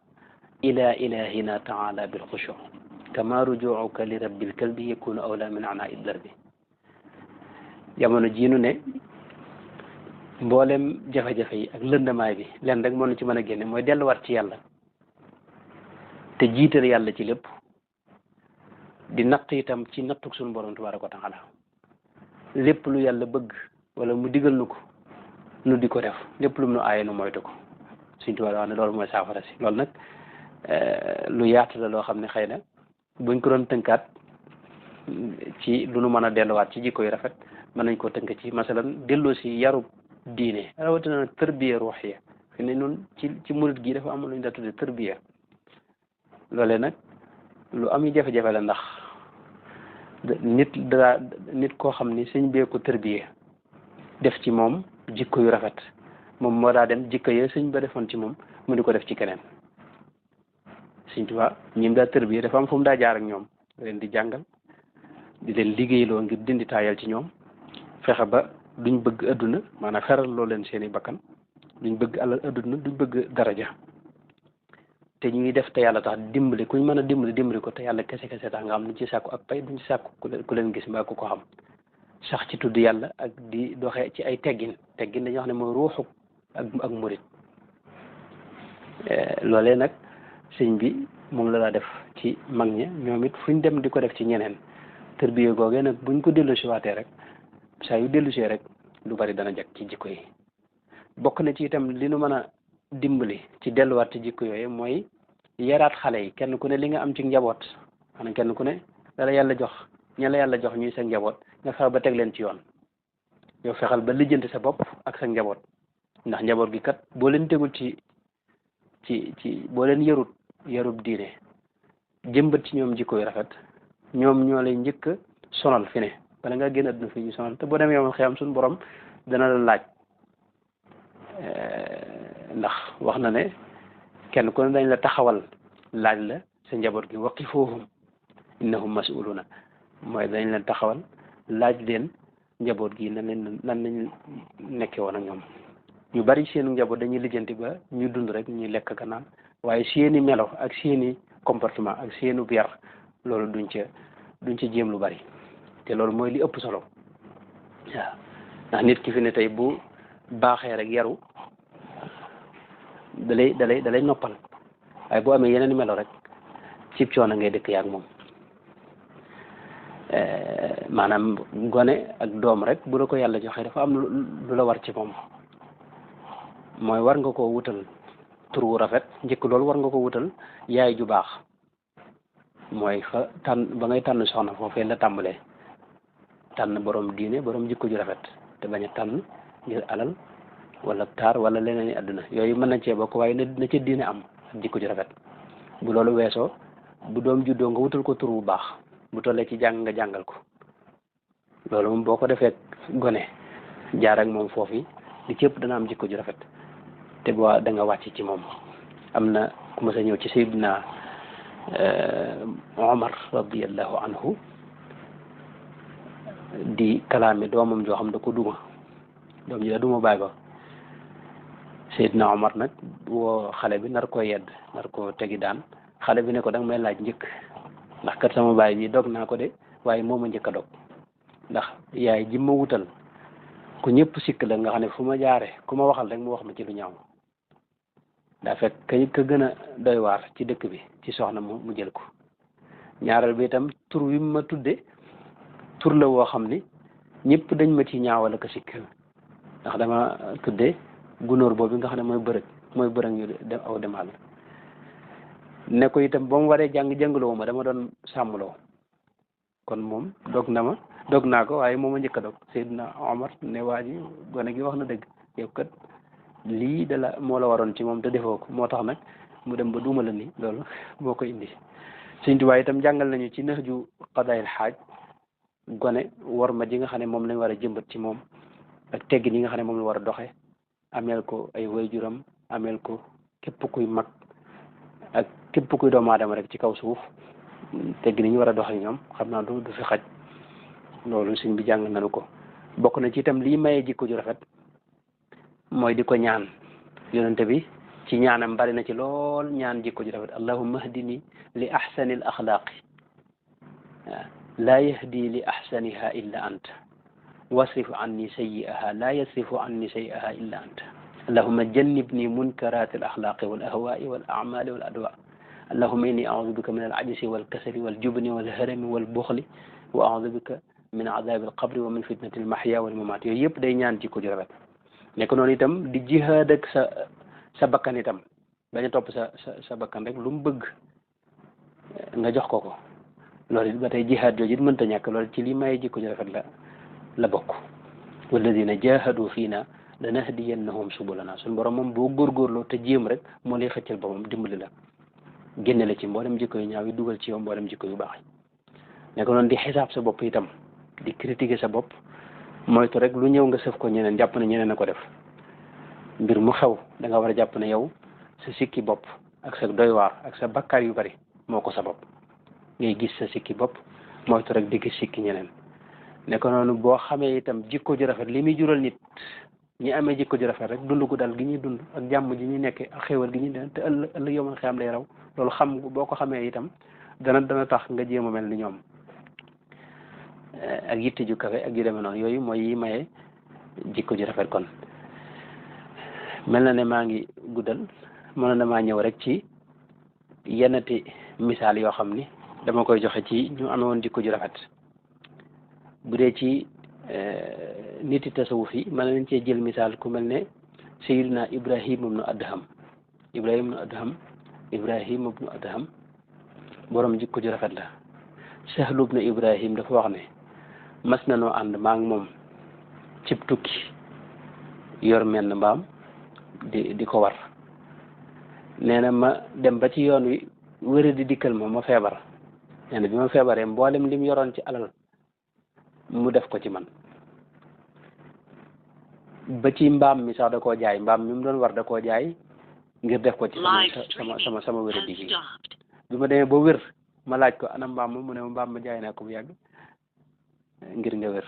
ila ilahina taala bil xushu kama rujuuka li rabbil kalbi yakunu awla min ana idlar bi jamono jiinu ne mboolem jafe-jafe yi ak lëndamaay bi leen rek moo ci mën a génne mooy delluwaat ci yàlla te jiital yàlla ci lépp di natt itam ci nattuk suñu borom tabaaraka wa taala lépp lu yàlla bëgg wala mu digal nu ko nu di ko def lépp lu mu nu aaye nu moytu ko suñ tubaab wax ne loolu mooy saafara si loolu nag lu yaatu la loo xam ne xëy na buñ ko doon tënkaat ci lu nu mën a delluwaat ci jikko yu rafet mën nañ koo tënk ci masalan delloo si yarub diine rawatina nag tërbiya ruuxiya fi ne nun ci murit gi dafa am lu ñu daa tudde tërbiya loolee nag lu am jafe-jafe la ndax nit koo xam ni sëñ bee ko tërbiya def ci moom jikko yu rafet moom moo daa dem jikko ya sëñ ba defoon ci moom mu di ko def ci keneen sëñ Tuubaa ñim daa tërbiya dafa am fu mu daa jaar ak ñoom leen di jàngal di leen liggéeyloo ngir dindi taayal ci ñoom fexe ba duñ bëgg adduna maanaam feral loo leen seeni bakkan duñ bëgg alal adduna duñ bëgg daraja te ñu ngi def te yàlla tax dimbali kuñ mën a dimbali ko te yàlla kese tax nga xam duñ ci sàkku ak pay duñ ci sàkku ku leen gis mbaa ku ko xam sax ci tudd yàlla ak di doxee ci ay teggin dañuy wax ne mooy ruuxu ak murit loolee nag sëñ bi moom la daa def ci mag ña ñoom it fuñ dem di ko def ci ñeneen tërbiye googee nag buñ ko dellusiwaatee rek saa yu dellusee rek lu bari dana jag ci jikko yi bokk na ci itam li nu mën a dimbali ci delluwaat ci jikko yooyu mooy yaraat xale yi kenn ku ne li nga am ci njaboot maanaam kenn ku ne dala yàlla jox ña la yàlla jox ñuy sa njaboot nga fexe ba teg leen ci yoon yow fexal ba lijjanti sa bopp ak sa njaboot ndax njaboot gi kat boo leen tegul ci boo leen yarut diine jëmbat ci ñoom jikko yu rafet ñoom ñoo lay njëkk a sonal fi ne bala nga génn àdduna fi ñu sonal te boo demee yow xiyam suñu borom dana la laaj ndax wax na ne kenn ku ne dañ la taxawal laaj la sa njaboot gi waqifuhum innahum mas'uluna mooy dañ leen taxawal laaj leen njaboot gi nan lañ nekkee woon ak ñoom ñu bari seenu njaboot dañuy lijjanti ba ñu dund rek ñuy lekk ka naan waaye seeni melo ak seeni comportement ak seenu yar loolu duñ ca jéem lu bari te loolu mooy li ëpp solo waaw ndax nit ki fi ne tey bu baaxee rek yaru dalay noppal waaye boo amee yeneen melo rek cib coono ngay dëkk yaak moom maanaam gone ak doom rek bu la ko yàlla joxee dafa am lu la war ci moom mooy war nga ko wutal tur wu rafet njëkk loolu war nga ko wutal yaay ju baax mooy fa ba ngay tànn soxna foofee la tàmbalee tànn borom diine borom jikko ju rafet te bañ a tànn ngir alal wala taar wala leneen i àdduna yooyu mën na cee bokk waaye na ca diine am jikko ju rafet. bu loolu weesoo bu doom juddoo nga wutal ko tur bu baax bu tollee ci jàng nga jàngal ko loolu moom boo ko defee gone jaar ak moom foofu li ci ëpp dana am jikko ju rafet te boo da nga wàcc ci moom. am na ku ma sa ñëw ci Seydina Omar radiyallahu anhu di kalaame doomam joo xam da ko duma doom ji da duma baay ba Seydina Omar nag woo xale bi nar ko yedd nar ko tegi daan xale bi ne ko danga may laaj njëkk ndax kat sama baay bi dog naa ko de waaye moo ma njëkk a dog ndax yaay ji ma wutal ku ñëpp sikk la nga xam ne fu ma jaare ku ma waxal rek mu wax ma ci lu ñaaw daa fekk ka gën a doy waar ci dëkk bi ci soxna mu jël ko ñaareel bi itam tur wi ma tudde tur la woo xam ni ñëpp dañ ma ci ñaawal ko sikk ndax dama tudde gunóor boobu nga xam ne mooy bërëg yu dem aw demal ne ko itam ba mu waree jàngaloo ma dama doon sàmmloo kon moom dog naa ko waaye moom a njëkk a dog Seydina Omar ne waa ji gone gi wax na dëgg yow kat lii moo la waroon ci moom te defoo ko moo tax nag mu dem ba duuma la ni loolu moo ko indi. Sëñ Tuubaa itam jàngal nañu ci Nahju Qadaa'il Haaj gone war ma ji nga xam ne moom lañ war a jëmbat ci moom ak teggin yi nga xam ne moom la war a doxe ameel ko ay waajuram ameel ko képp kuy mag ak képp kuy doomu aadama rek ci kaw suuf teggin yi ñu war a doxe ñoom xam naa du fi xaj loolu sëñ bi jàng nañu ko. bokk na ci itam lii mayee jikko ju rafet mooy di ko ñaan yonente bi ci ñaanam bari na ci lool ñaan jikko ju rafet allahumma ahdini li ahsani al axlaaqi laa yahdi li ahsaniha illa anta wasrif anni sayyi'aha laa yasrifu anni sayyi'aha illa anta allahumma jannibni munkarati al axlaaqi wal ahwaai wal a'maali wal adwa allahumma inni a'uudu bika min al ajzi wal kasali wal jubni wal harami wal buxli wa a'uudu bika min adaabi al qabri wa min fitnati al mahya wal mamaat yooyu yëpp day ñaan jikko ju rafet. nekk noonu itam di jihaad ak sa bakkan itam bañ a topp sa bakkan rek lu mu bëgg nga jox ko loolu it ba tey jihaad jooju it mënta ñàkk loolu ci li may jikko ju rafet la bokk. walladina jahadu fiina lanahdiyannahum subulana suñu borom moom boo góorgóorloo te jéem rek moo lay xëccal boppam dimbali la génne la ci mboolem jikko yu ñaaw yi dugal ci yow mboolem jikko yu baax yi. nekk noonu di xisaab sa bopp itam di critiquer sa bopp moytu rek lu ñëw nga sëf ko ñeneen jàpp ne ñeneen a ko def mbir mu xew da nga war a jàpp ne yow sa sikki bopp ak sa doy waar ak sa bakkaar yu bari moo ko sabab ngay gis sa sikki bopp moytu rek di gis sikki ñeneen. ne ko noonu boo xamee itam jikko ju rafet li muy jural nit ñi amee jikko ju rafet rek dund gu dal gi ñuy dund ak jàmm ji ñuy nekkee ak xéewal gi ñuy dund te ëllëg yow man xam lay raw loolu xam boo ko xamee itam dana tax nga jéem a mel ni ñoom ak yitte ju kafe ak yu demee noonu yooyu mooy yi maye jikko ju rafet. kon mel na ne maa ngi guddal mën na maa ñëw rek ci yennati misaal yoo xam ni dama koy joxe ci ñu amee woon jikko ju rafet. bu dee ci niti tasawuf yi mën nañ cee jël misaal ku mel ne Sayyidina Ibrahim ibnu Adham borom jikko ju rafet la. Sahlu ibnu Ibrahim dafa wax ne mas na noo ànd maa ngi moom cib tukki yor menn mbaam di ko war nee na ma dem ba ci yoon wi wëra di dikkal ma feebar nee na bi ma feebaree mboolem lim yoroon ci alal mu def ko ci man ba ci mbaam mi sax da koo jaay mbaam mi mu doon war da koo jaay ngir def ko ci sama wéra di gi bi ma demee ba wér ma laaj ko ana mbaam mu ne ma mbaam ma jaay naa ko bu yàgg ngir nga wér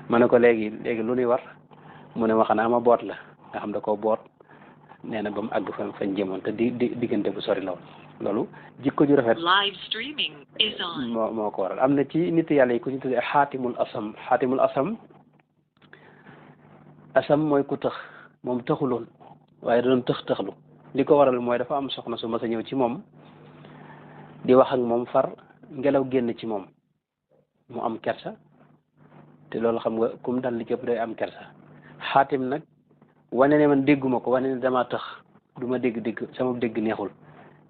ma ne ko léegi lu ñuy war mu ne ma xanaa ma boot la nga xam da koo boot nee na ba mu àgg fañ jëmoon te diggante bu sori law loolu jikko ju rafet moo ko waral. am na ci nit yàlla yi ku ñu tuddee xaatimul asam mooy ku tëx moom tëxuloon waaye da doon tëxlu li ko waral mooy dafa am soxna su mas a ñëw ci moom di wax ak moom far ngelaw génn ci moom mu am kersa te loolu xam nga kum dal li jëpp day am kersa. xaatim nag wane ne man dégguma ko wane ne damaa tëx du ma dégg sama dégg neexul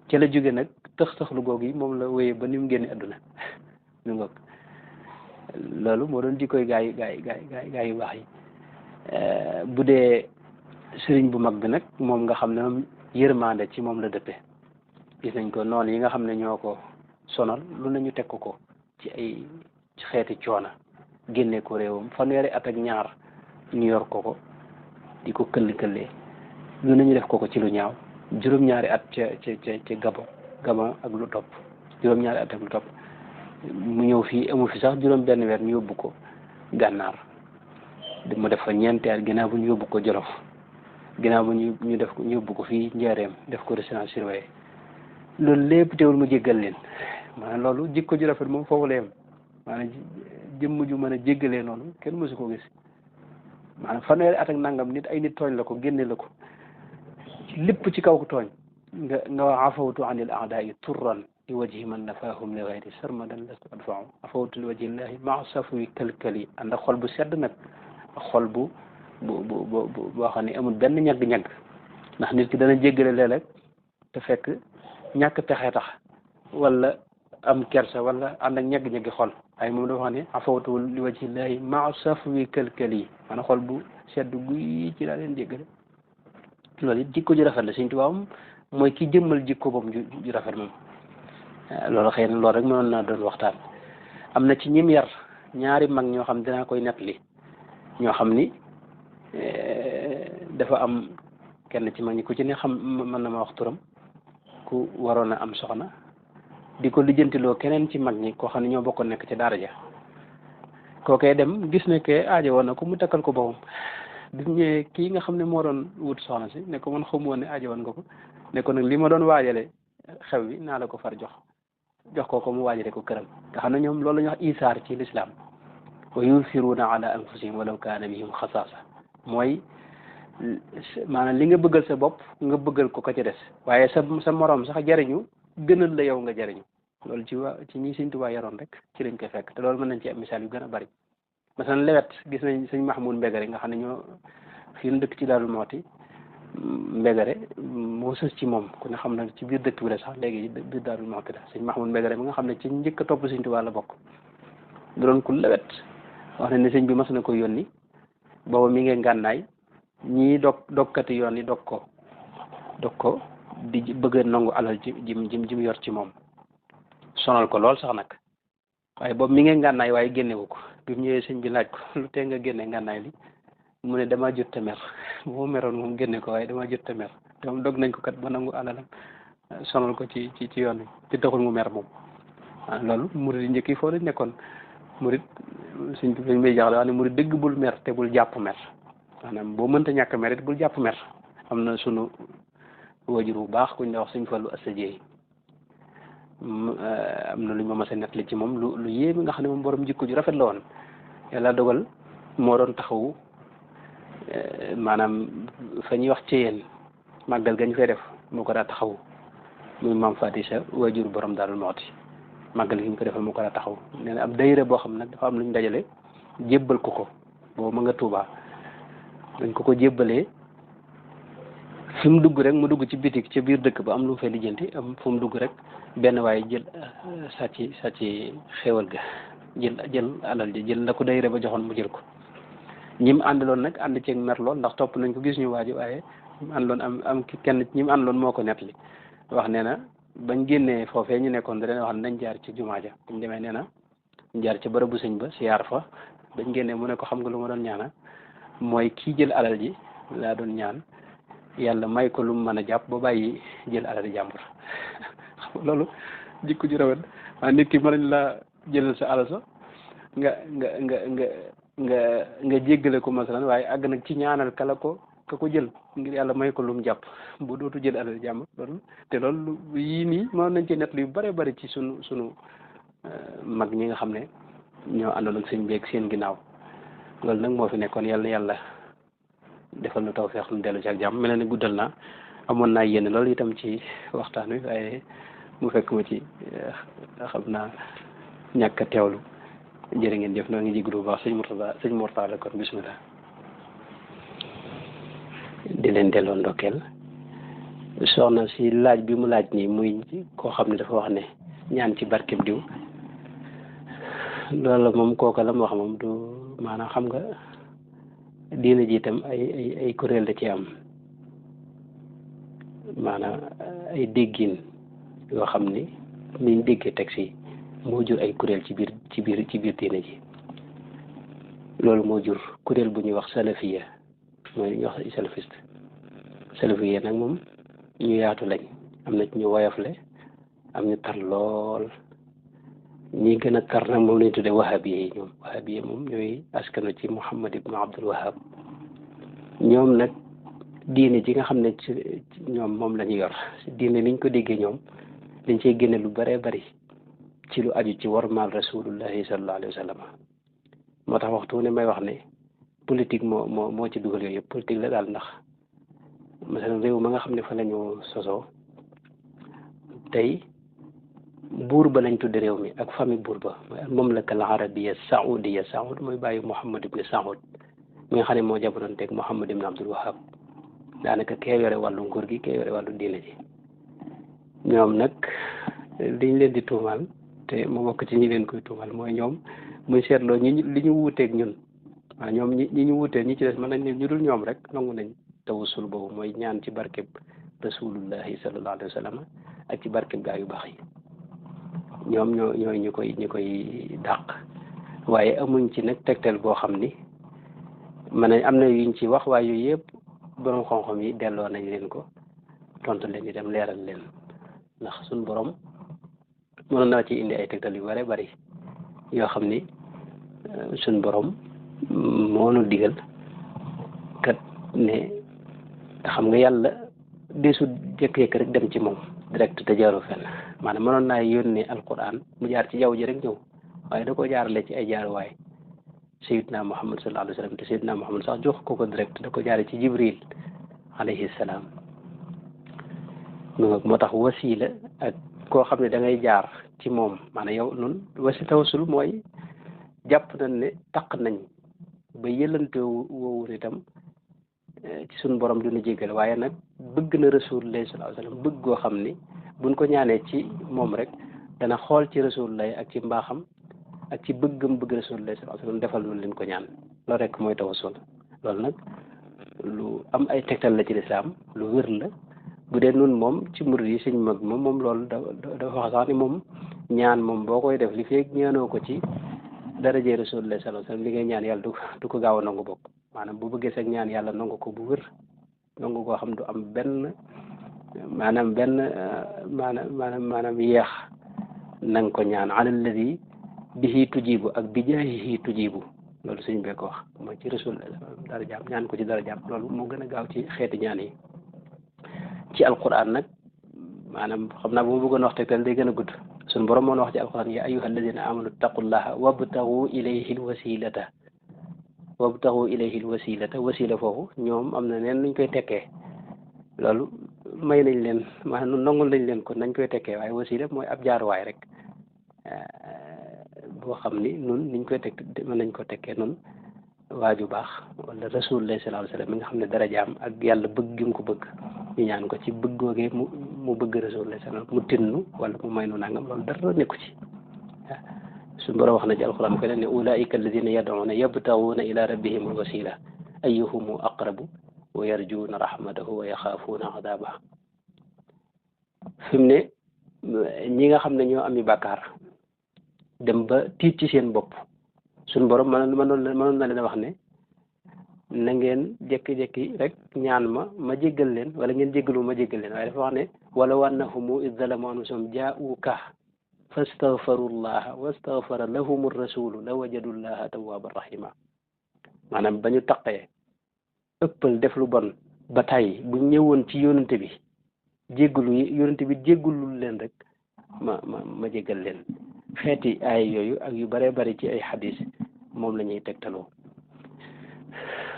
ca la jóge nag tëxlu googu yi moom la wéyee ba ni mu génne àdduna ñu ngoog loolu moo doon jikkoy gaa yu baax yi. bu dee sëriñ bu mag bi nag moom nga xam ne moom yërmande ci moom la dëppe gis nañ ko noonu yi nga xam ne ñoo ko sonal lu nañu teg ko ci ay xeeti coona génne ko réewam fanweeri at ak ñaar ñu yor ko di ko këlli-këllee lu nañu def ko ci lu ñaaw juróom-ñaari at ca Gabon ak lu topp juróom-ñaari at ak lu topp mu ñëw fii amu fi sax juróom benn weer ñu yóbbu ko gànnaar mu def fa ñeenti at ginnaaw bu ñu yóbbu ko Jolof ginnaaw bu ñu def ko ñu yóbbu ko fii Njaareem def ko résidence surveillée loolu lépp teewul mu jéggal leen maanaam loolu jikko ju rafet moom foofu la yem maanaam jëmm ju mën a jéggalee noonu kenn mësu ko gis maanaam fanweeri at ak nangam nit ay nit tooñ la ko génne la ko lépp ci kaw ko tooñ nga wax afawtu anil a'daai turran li wajhi man nafaahum li ghayri sarmadan lastu adfa'u afawtu li wajhi llahi ma safwi kalkali ànd ak xol bu sedd nag ak xol bu boo xam ne amul benn ñagg-ñagg ndax nit ki dana jéggale léeg-léeg te fekk ñàkk pexe tax wala am kersa wala ànd ak ñagg-ñaggi xol waaye moom dafa xam ne afawtu li wajhi llahi ma safwi kalkali maanaam xol bu sedd guy ci laa leen jéggale loolu it jikko ju rafet la Sëñ Tuubaa mooy ki jëmmal jikko boobu ju rafet moom loolu xëy na loolu rek mënoon naa doon waxtaan am na ci ñim yar ñaari mag ñoo xam dinaa koy nettali ñoo xam ni dafa am kenn ci mag ñi ku ci ne xam mën na ma wax turam ku waroon a am soxna di ko lijjantiloo keneen ci mag ñi koo xam ne ñoo bokkoon nekk ci daara ja kookee dem gis ne ke aajo woon na ko mu takkal ko boppam bi mu ñëwee kii nga xam ne moo doon wut soxna si ne ko man xamu woon ne aajo woon nga ko ne ko nag li ma doon waajale xew wi naa la ko far jox ko mu waajale ko këram nga xam ne ñoom loolu la ñuy wax isaar ci lislaam wa yusiruuna ala anfusihim walaw kaana bihim xasaasa mooy maanaam li nga bëggal sa bopp nga bëggal ko ca des waaye sa morom sax jariñu gënal la yow nga jariñu loolu ci ñi Sëñ Tuubaa yaroon rek ci lañ koy fekk te loolu mën nañ ci am misaal yu gën a bari masalan lewet gis nañ sëñ Mahmoud Mbegere nga xam ne ñoo fii nu dëkk ci Daaru Muxti Mbegere moo sës ci moom ku ne xam na ci biir dëkk bi la sax léegi biir Daaru Muxti la sëñ Mahmoud Mbegere mi nga xam ne ci njëkk a topp Sëñ Tuubaa la bokk du doon ku lewet wax ne sëñ bi mas na ko yónni booba mi ngi ngànnaay ñii dogkati yoon yi dog ko di bëgg a nangu alal jim yor ci moom sonal ko lool sax nag waaye boobu mi ngi ngànnaay waaye génnewu ko bi mu ñëwee sëñ bi laaj ko lu tee nga génne ngànnaay li mu ne dama jot te mer boo meroon moom génne ko waaye dama jot te mer te moom dog nañ ko kat ba nangu alalam sonal ko ci yoon wi te taxul mu mer moom loolu murid yi njëkk yi foo lañ nekkoon murid sëñ bi lañ may jaxle wax ne murid dëgg bul mer te bul jàpp mer maanaam boo mënta ñàkk mer it bul jàpp mer am na sunu wajur bu baax kuñ la wax Sëñ Fallu Asta Jeey am na lu ñu ma mas a nettali ci moom lu yéeme nga xam ne moom borom jikko ju rafet la woon yàlla dogal moo doon taxawu maanaam fa ñuy wax ci yéen màggal ga ñu fay def moo ko daa taxawu muy maam Faati Sa wajur borom Daaru Muxti màggal gi ñu ko defal moo ko daa taxawu nee na ab dayre boo xam nag dafa am lu ñu dajale jébbal ko boobu ma nga Tuubaa dañ ko jébbalee fi mu dugg rek mu dugg ci bitik ca biir dëkk ba am lu mu fay lijjanti am fu mu dugg rek benn waaye jël sàcc xéewal ga jël alal ji jël la ko dayre ba joxoon mu jël ko ñim àndaloon nag ànd ceeg mer lool ndax topp nañ ko gis ñu waaji waaye ñim àndaloon am kenn ñim àndaloon moo ko nettali wax nee na bañ génnee foofee ñu nekkoon da leen wax ne nañ jaar ci jumaa ja buñ demee nee na ñu jaar ci bërëbu sëñ ba siyaar fa bañ génnee mu ne ko xam nga lu ma doon ñaana mooy kii jël alal ji laa doon ñaan yàlla may ko lu mu mën a jàpp ba bàyyi jël alal jàmbur loolu jikko ju rafet waaye nit ki mën nañ la jëlal sa alal sax nga jéggale ko masalan waaye àgg nag ci ñaanal ka ko jël ngir yàlla may ko lu mu jàpp bu dootu jël alal jàmbur loolu te loolu yii nii mën nañ ci nett yu bare bari ci sunu mag ñi nga xam ne ñoo àndoon ak sëñ bi ak seen ginnaaw loolu nag moo fi nekkoon yàlla defal na tawfeex nu dellu ci ak jàmm mel na ni guddal naa amoon naa yéen loolu itam ci waxtaan wi waaye mu fekk ma ci xam naa ñàkk a teewlu jërë ngeen jëf noo ngi jéglu bu baax sëñ Mourtada kon bismillah di leen delloo ndokkeel soxna si laaj bi mu laaj nii muy koo xam ne dafa wax ne ñaan ci barkeb diw loolu moom kooka la mu wax moom du maanaam xam nga diina ji itam ay kuréel da ci am maanaam ay déggin yoo xam ni niñ déggee texte yi moo jur ay kuréel ci biir diine ji loolu moo jur kuréel bu ñuy wax salafiya mooy li ñuy wax salafiste salafiya nag moom ñu yaatu lañ am na ci ñu woyofle am ñu tar lool ñi gën a tar nag moom lañ tuddee wahabiya yi moom ñooy askanu ci Muhammad ibnu Abdul Wahab ñoom nag diine ji nga xam ne ci ñoom moom la ñu yor diine niñ ko déggee ñoom dañ cey génne lu bëree bëri ci lu aju ci warmaal rasulullahi sallallahu alayhi wa sallam moo tax waxtu ne may wax ne politique moo ci dugal yooyu yëpp politique la daal ndax masalan réew ma nga xam ne fa la ñu sosoo tey buur ba lañ tudde réew mi ak famille buur ba mooy al mamlaka al arabiya saoudiya saoud mooy bàyyi Muhammad ibn Saoud mi nga xam ne moo jabaroon teg Muhammad ibn Abdul Wahab daanaka kee yore wàllu nguur gi kee yore wàllu diine ji ñoom nag liñ leen di tuumaal te mu bokk ci ñi leen koy tuumaal mooy ñoom muy seetloo li ñu wuuteeg ñun waaw ñoom ñi ñu wuuteeg ñi ci des mën nañ ne ñu dul ñoom rek nangu nañ tawassul boobu mooy ñaan ci barkeb rasulullahi sallallahu alayhi wa sallam ak ci barkeb gaa yu baax yi ñoom ñooy ñu koy dàq waaye amuñ ci nag tegtal boo xam ni mën nañ am na yuñ ci wax waaye yooyu yëpp borom xam-xam yi delloo nañ leen ko tontu leen itam leeral leen ndax suñ borom mënoon naa ci indi ay tegtal yu bare bari yoo xam ni suñ borom moo nu digal kat ne xam nga yàlla desu jékki-jékki rek dem ci moom direct te jaaru fenn maanaam mënoon naa yónnee alquran mu jaar ci jaww ji rek ñëw waaye da koo jaarale ci ay jaaruwaay Seydina Muhammad sallallahu alayhi wa sallam te Seydina Muhammad sax jox ko direct da ko jaare ci Jibril alayhi salaam moo tax wasila ak koo xam ne da ngay jaar ci moom maanaam yow nun tawassul mooy jàpp nañ ne taq nañ ba yëlante woowu itam ci suñu borom duna jégal waaye nag bëgg na rasulullah sallallahu alayhi wa sallam bëgg goo xam ni buñ ko ñaanee ci moom rek dana xool ci rasulullah ak ci mbaaxam ak ci bëggam bëgg rasulullah sallallahu alayhi wa sallam defal lu leen ko ñaan loolu rek mooy tawassul loolu nag lu am ay tegtal la ci lislaam lu wér la bu dee nun moom ci murid yi suñ mag moom loolu dafa wax sax ni moom ñaan moom boo koy def li feeg ñaanoo ko ci darajee rasulullah sallallahu alayhi wa sallam li ngay ñaan yàlla du ko gaaw a nangu bokk maanaam bu bëggee sax ñaan yàlla nangu ko bu wér nangu koo xam du am benn maanaam yeex nanga ko ñaan ala alladi bihi tujibu ak bi jaahihi tujibu loolu suñ bee ko wax mooy ci rasulullah dara jaam ñaan ko ci dara jaam loolu moo gën a gaaw ci xeeti ñaan yi ci alquran nag maanaam xam naa bu ma bëggoon wax tegtal day gën a gudd suñu borom moo wax ci alquran ya ayyuha alladina amanu taqullaha wabtagu ilayhi alwasilata wasila foofu ñoom am na neen nuñ koy tekkee loolu may nañ leen maanaam nun nangul nañ leen ko nañ koy tekkee waaye wasila mooy ab jaaruwaay rek boo xam ni nun niñ koy tekk mën nañ ko tekkee nun waaju baax wala rasulullah sallallahu alayhi wa sallam mi nga xam ne darajaam ak yàlla bëgg gi mu ko bëgg ñu ñaan ko ci bëggoogee mu bëgg rasulullah sallallahu mu tinnu wala mu may nu nangam loolu dara nekku ci waaw suñu borom wax na ci alquran ko ne ulaika alladina yad'una yabtaghuna ila rabbihim alwasila ayyuhum aqrabu wa yarjuna rahmatahu wa yaxaafuuna adabahu fi mu ne ñi nga xam ne ñoo ami bàkkaar dem ba tiit ci seen bopp suñu borom mënoon na leen wax ne na ngeen jékki-jékki rek ñaan ma jéggal leen wala ngeen jéggalu ma jéggal leen waaye dafa wax ne walaw annahum id zalamu anfusahum jaa'uuka fastaghfarullaha wastaghfara lahum rasulu la wajadullaha tawwaban rahima maanaam ba ñu taqee ëppal def lu bon ba tey bu ñëwoon ci yónante bi jéggalu yónante bi jéggalul leen rek ma jéggal leen xeeti ay yooyu ak yu bare bari ci ay xadis moom la ñuy tegtaloo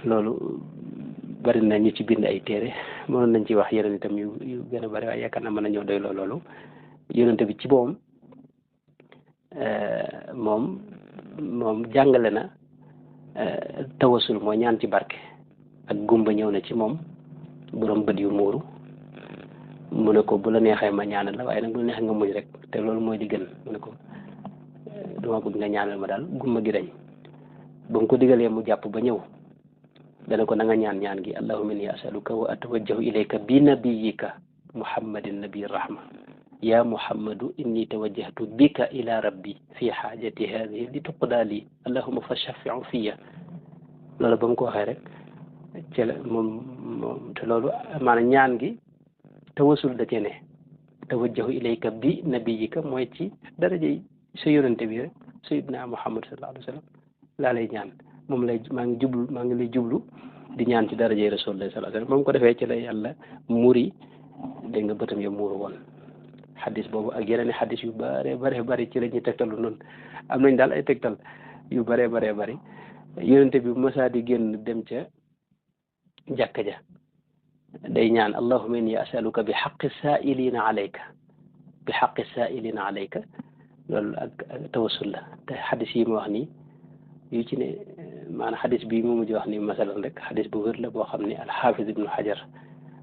loolu bari na ñu ci bind ay téere mënoon nañ ci wax yeneen itam yu gën a bari waaye yaakaar naa mën nañoo doy loolu yónante bi ci moom jàngale na tawasul mooy ñaan ci barke ak gumba ñëw na ci moom borom bët yu muuru mu ne ko bu la neexee ma ñaanal la waaye nag bu la neexee nga muñ rek te loolu mooy di gën mu ne ko dama bëgg nga ñaanal ma daal gumba gi dañ ba mu ko digalee mu jàpp ba ñëw dana ko na nga ñaan gi allahumma inni asaluka wa atawajjahu ilayka bi nabiyika muhammadin nabi rahma ya muhammadu inni tawajjahtu bika ila rabbi fi xaajati hadihi li tuqdaa lii allahuma fa shafiu fiya loolu ba mu ko waxee rek ci la moom te loolu maanaam ñaan gi tawasul da cee ne tawajjahu ilayka bi nabiyika mooy ci daraja yi sa yonente bi rek sayyidina muhammad sallallahu alayhi wa sallam laa lay ñaan moom lay maa ngi lay jublu di ñaan ci darajay rasulullah sallallahu alayhi wa sallam moom ko defee ci la yàlla muri dégg nga bëtam ya muuru woon xadis boobu ak yeneen i xadis yu bare bari ci la ñuy tegtalu noonu am nañ daal ay tegtal yu bare bari yonente bi mosaa di génn dem ca jàkka ja day ñaan allahumma inni asaluka bi xaqi saailina alayka loolu ak tawassul la te xadis yi ma wax nii yu ci ne maanaam xadis bii mu mujj wax ni masalan rek xadis bu wér la boo xam ne alxaafid ibnu xajar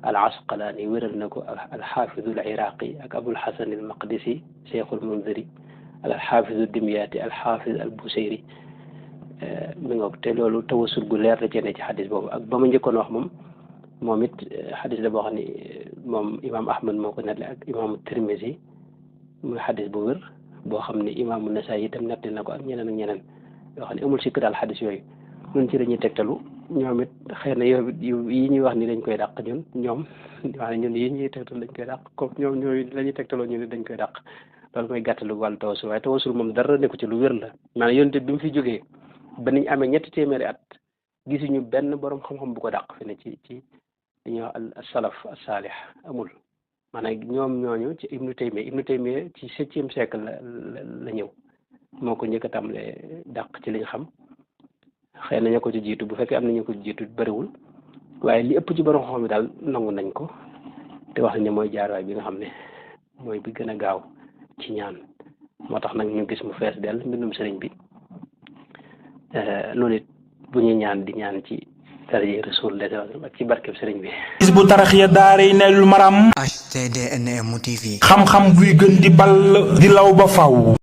al asqalaani wéral na ko alxaafidu al iraqi ak abul xasan al maqdisi cheikhul munziri alxaafidu dimyaati alxaafid al busayri mi ngoog te loolu tawassul gu leer la ci ne ci xadis boobu ak ba ma njëkkoon wax moom it xadis la boo xam ne moom imaam ahmad moo ko nettali ak imaamu tirmisi muy xadis bu wér boo xam ne imaamu nasaay itam nettali na ko ak ñeneen yoo xam ne amul sikk daal xadis yooyu ñun ci dañuy tegtalu ñoom it xëy na yow yi ñuy wax ni dañ koy dàq ñoom waaye ñun yi ñuy tegtal dañ koy dàq comme ñoom ñooy la ñuy tegtaloo ñun dañ koy dàq loolu mooy gàttalu wàllu tawasul waaye tawasul moom dara nekku ci lu wér la maanaam yonte bi mu fi jógee ba niñ amee 3 téeméeri at gisuñu benn borom xam-xam bu ko dàq fi ne ci dañuy wax al salaf as saalih amul maanaam ñoom ñooñu ci ibnu taymiya ci 7e siècle la ñëw moo ko njëkk a tàmbalee dàq ci liñ xam xëy na ña ko ci jiitu bu fekkee am na ñu ko ci jiitu bëriwul waaye li ëpp ci borom xam-xam yi daal nangu nañ ko te wax nañ ne mooy jaarwaay bi nga xam ne mooy bi gën a gaaw ci ñaan moo tax nag ñu gis mu fees dell mbindum sëriñ bi loolu it bu ñuy ñaan di ñaan ci daraje Rasulullah ak ci barkeb sëriñ bi. Hizbut Tarqiyyah daaray Naylul Maram. HTDNM TV. xam-xam buy gën di ball di law ba faw.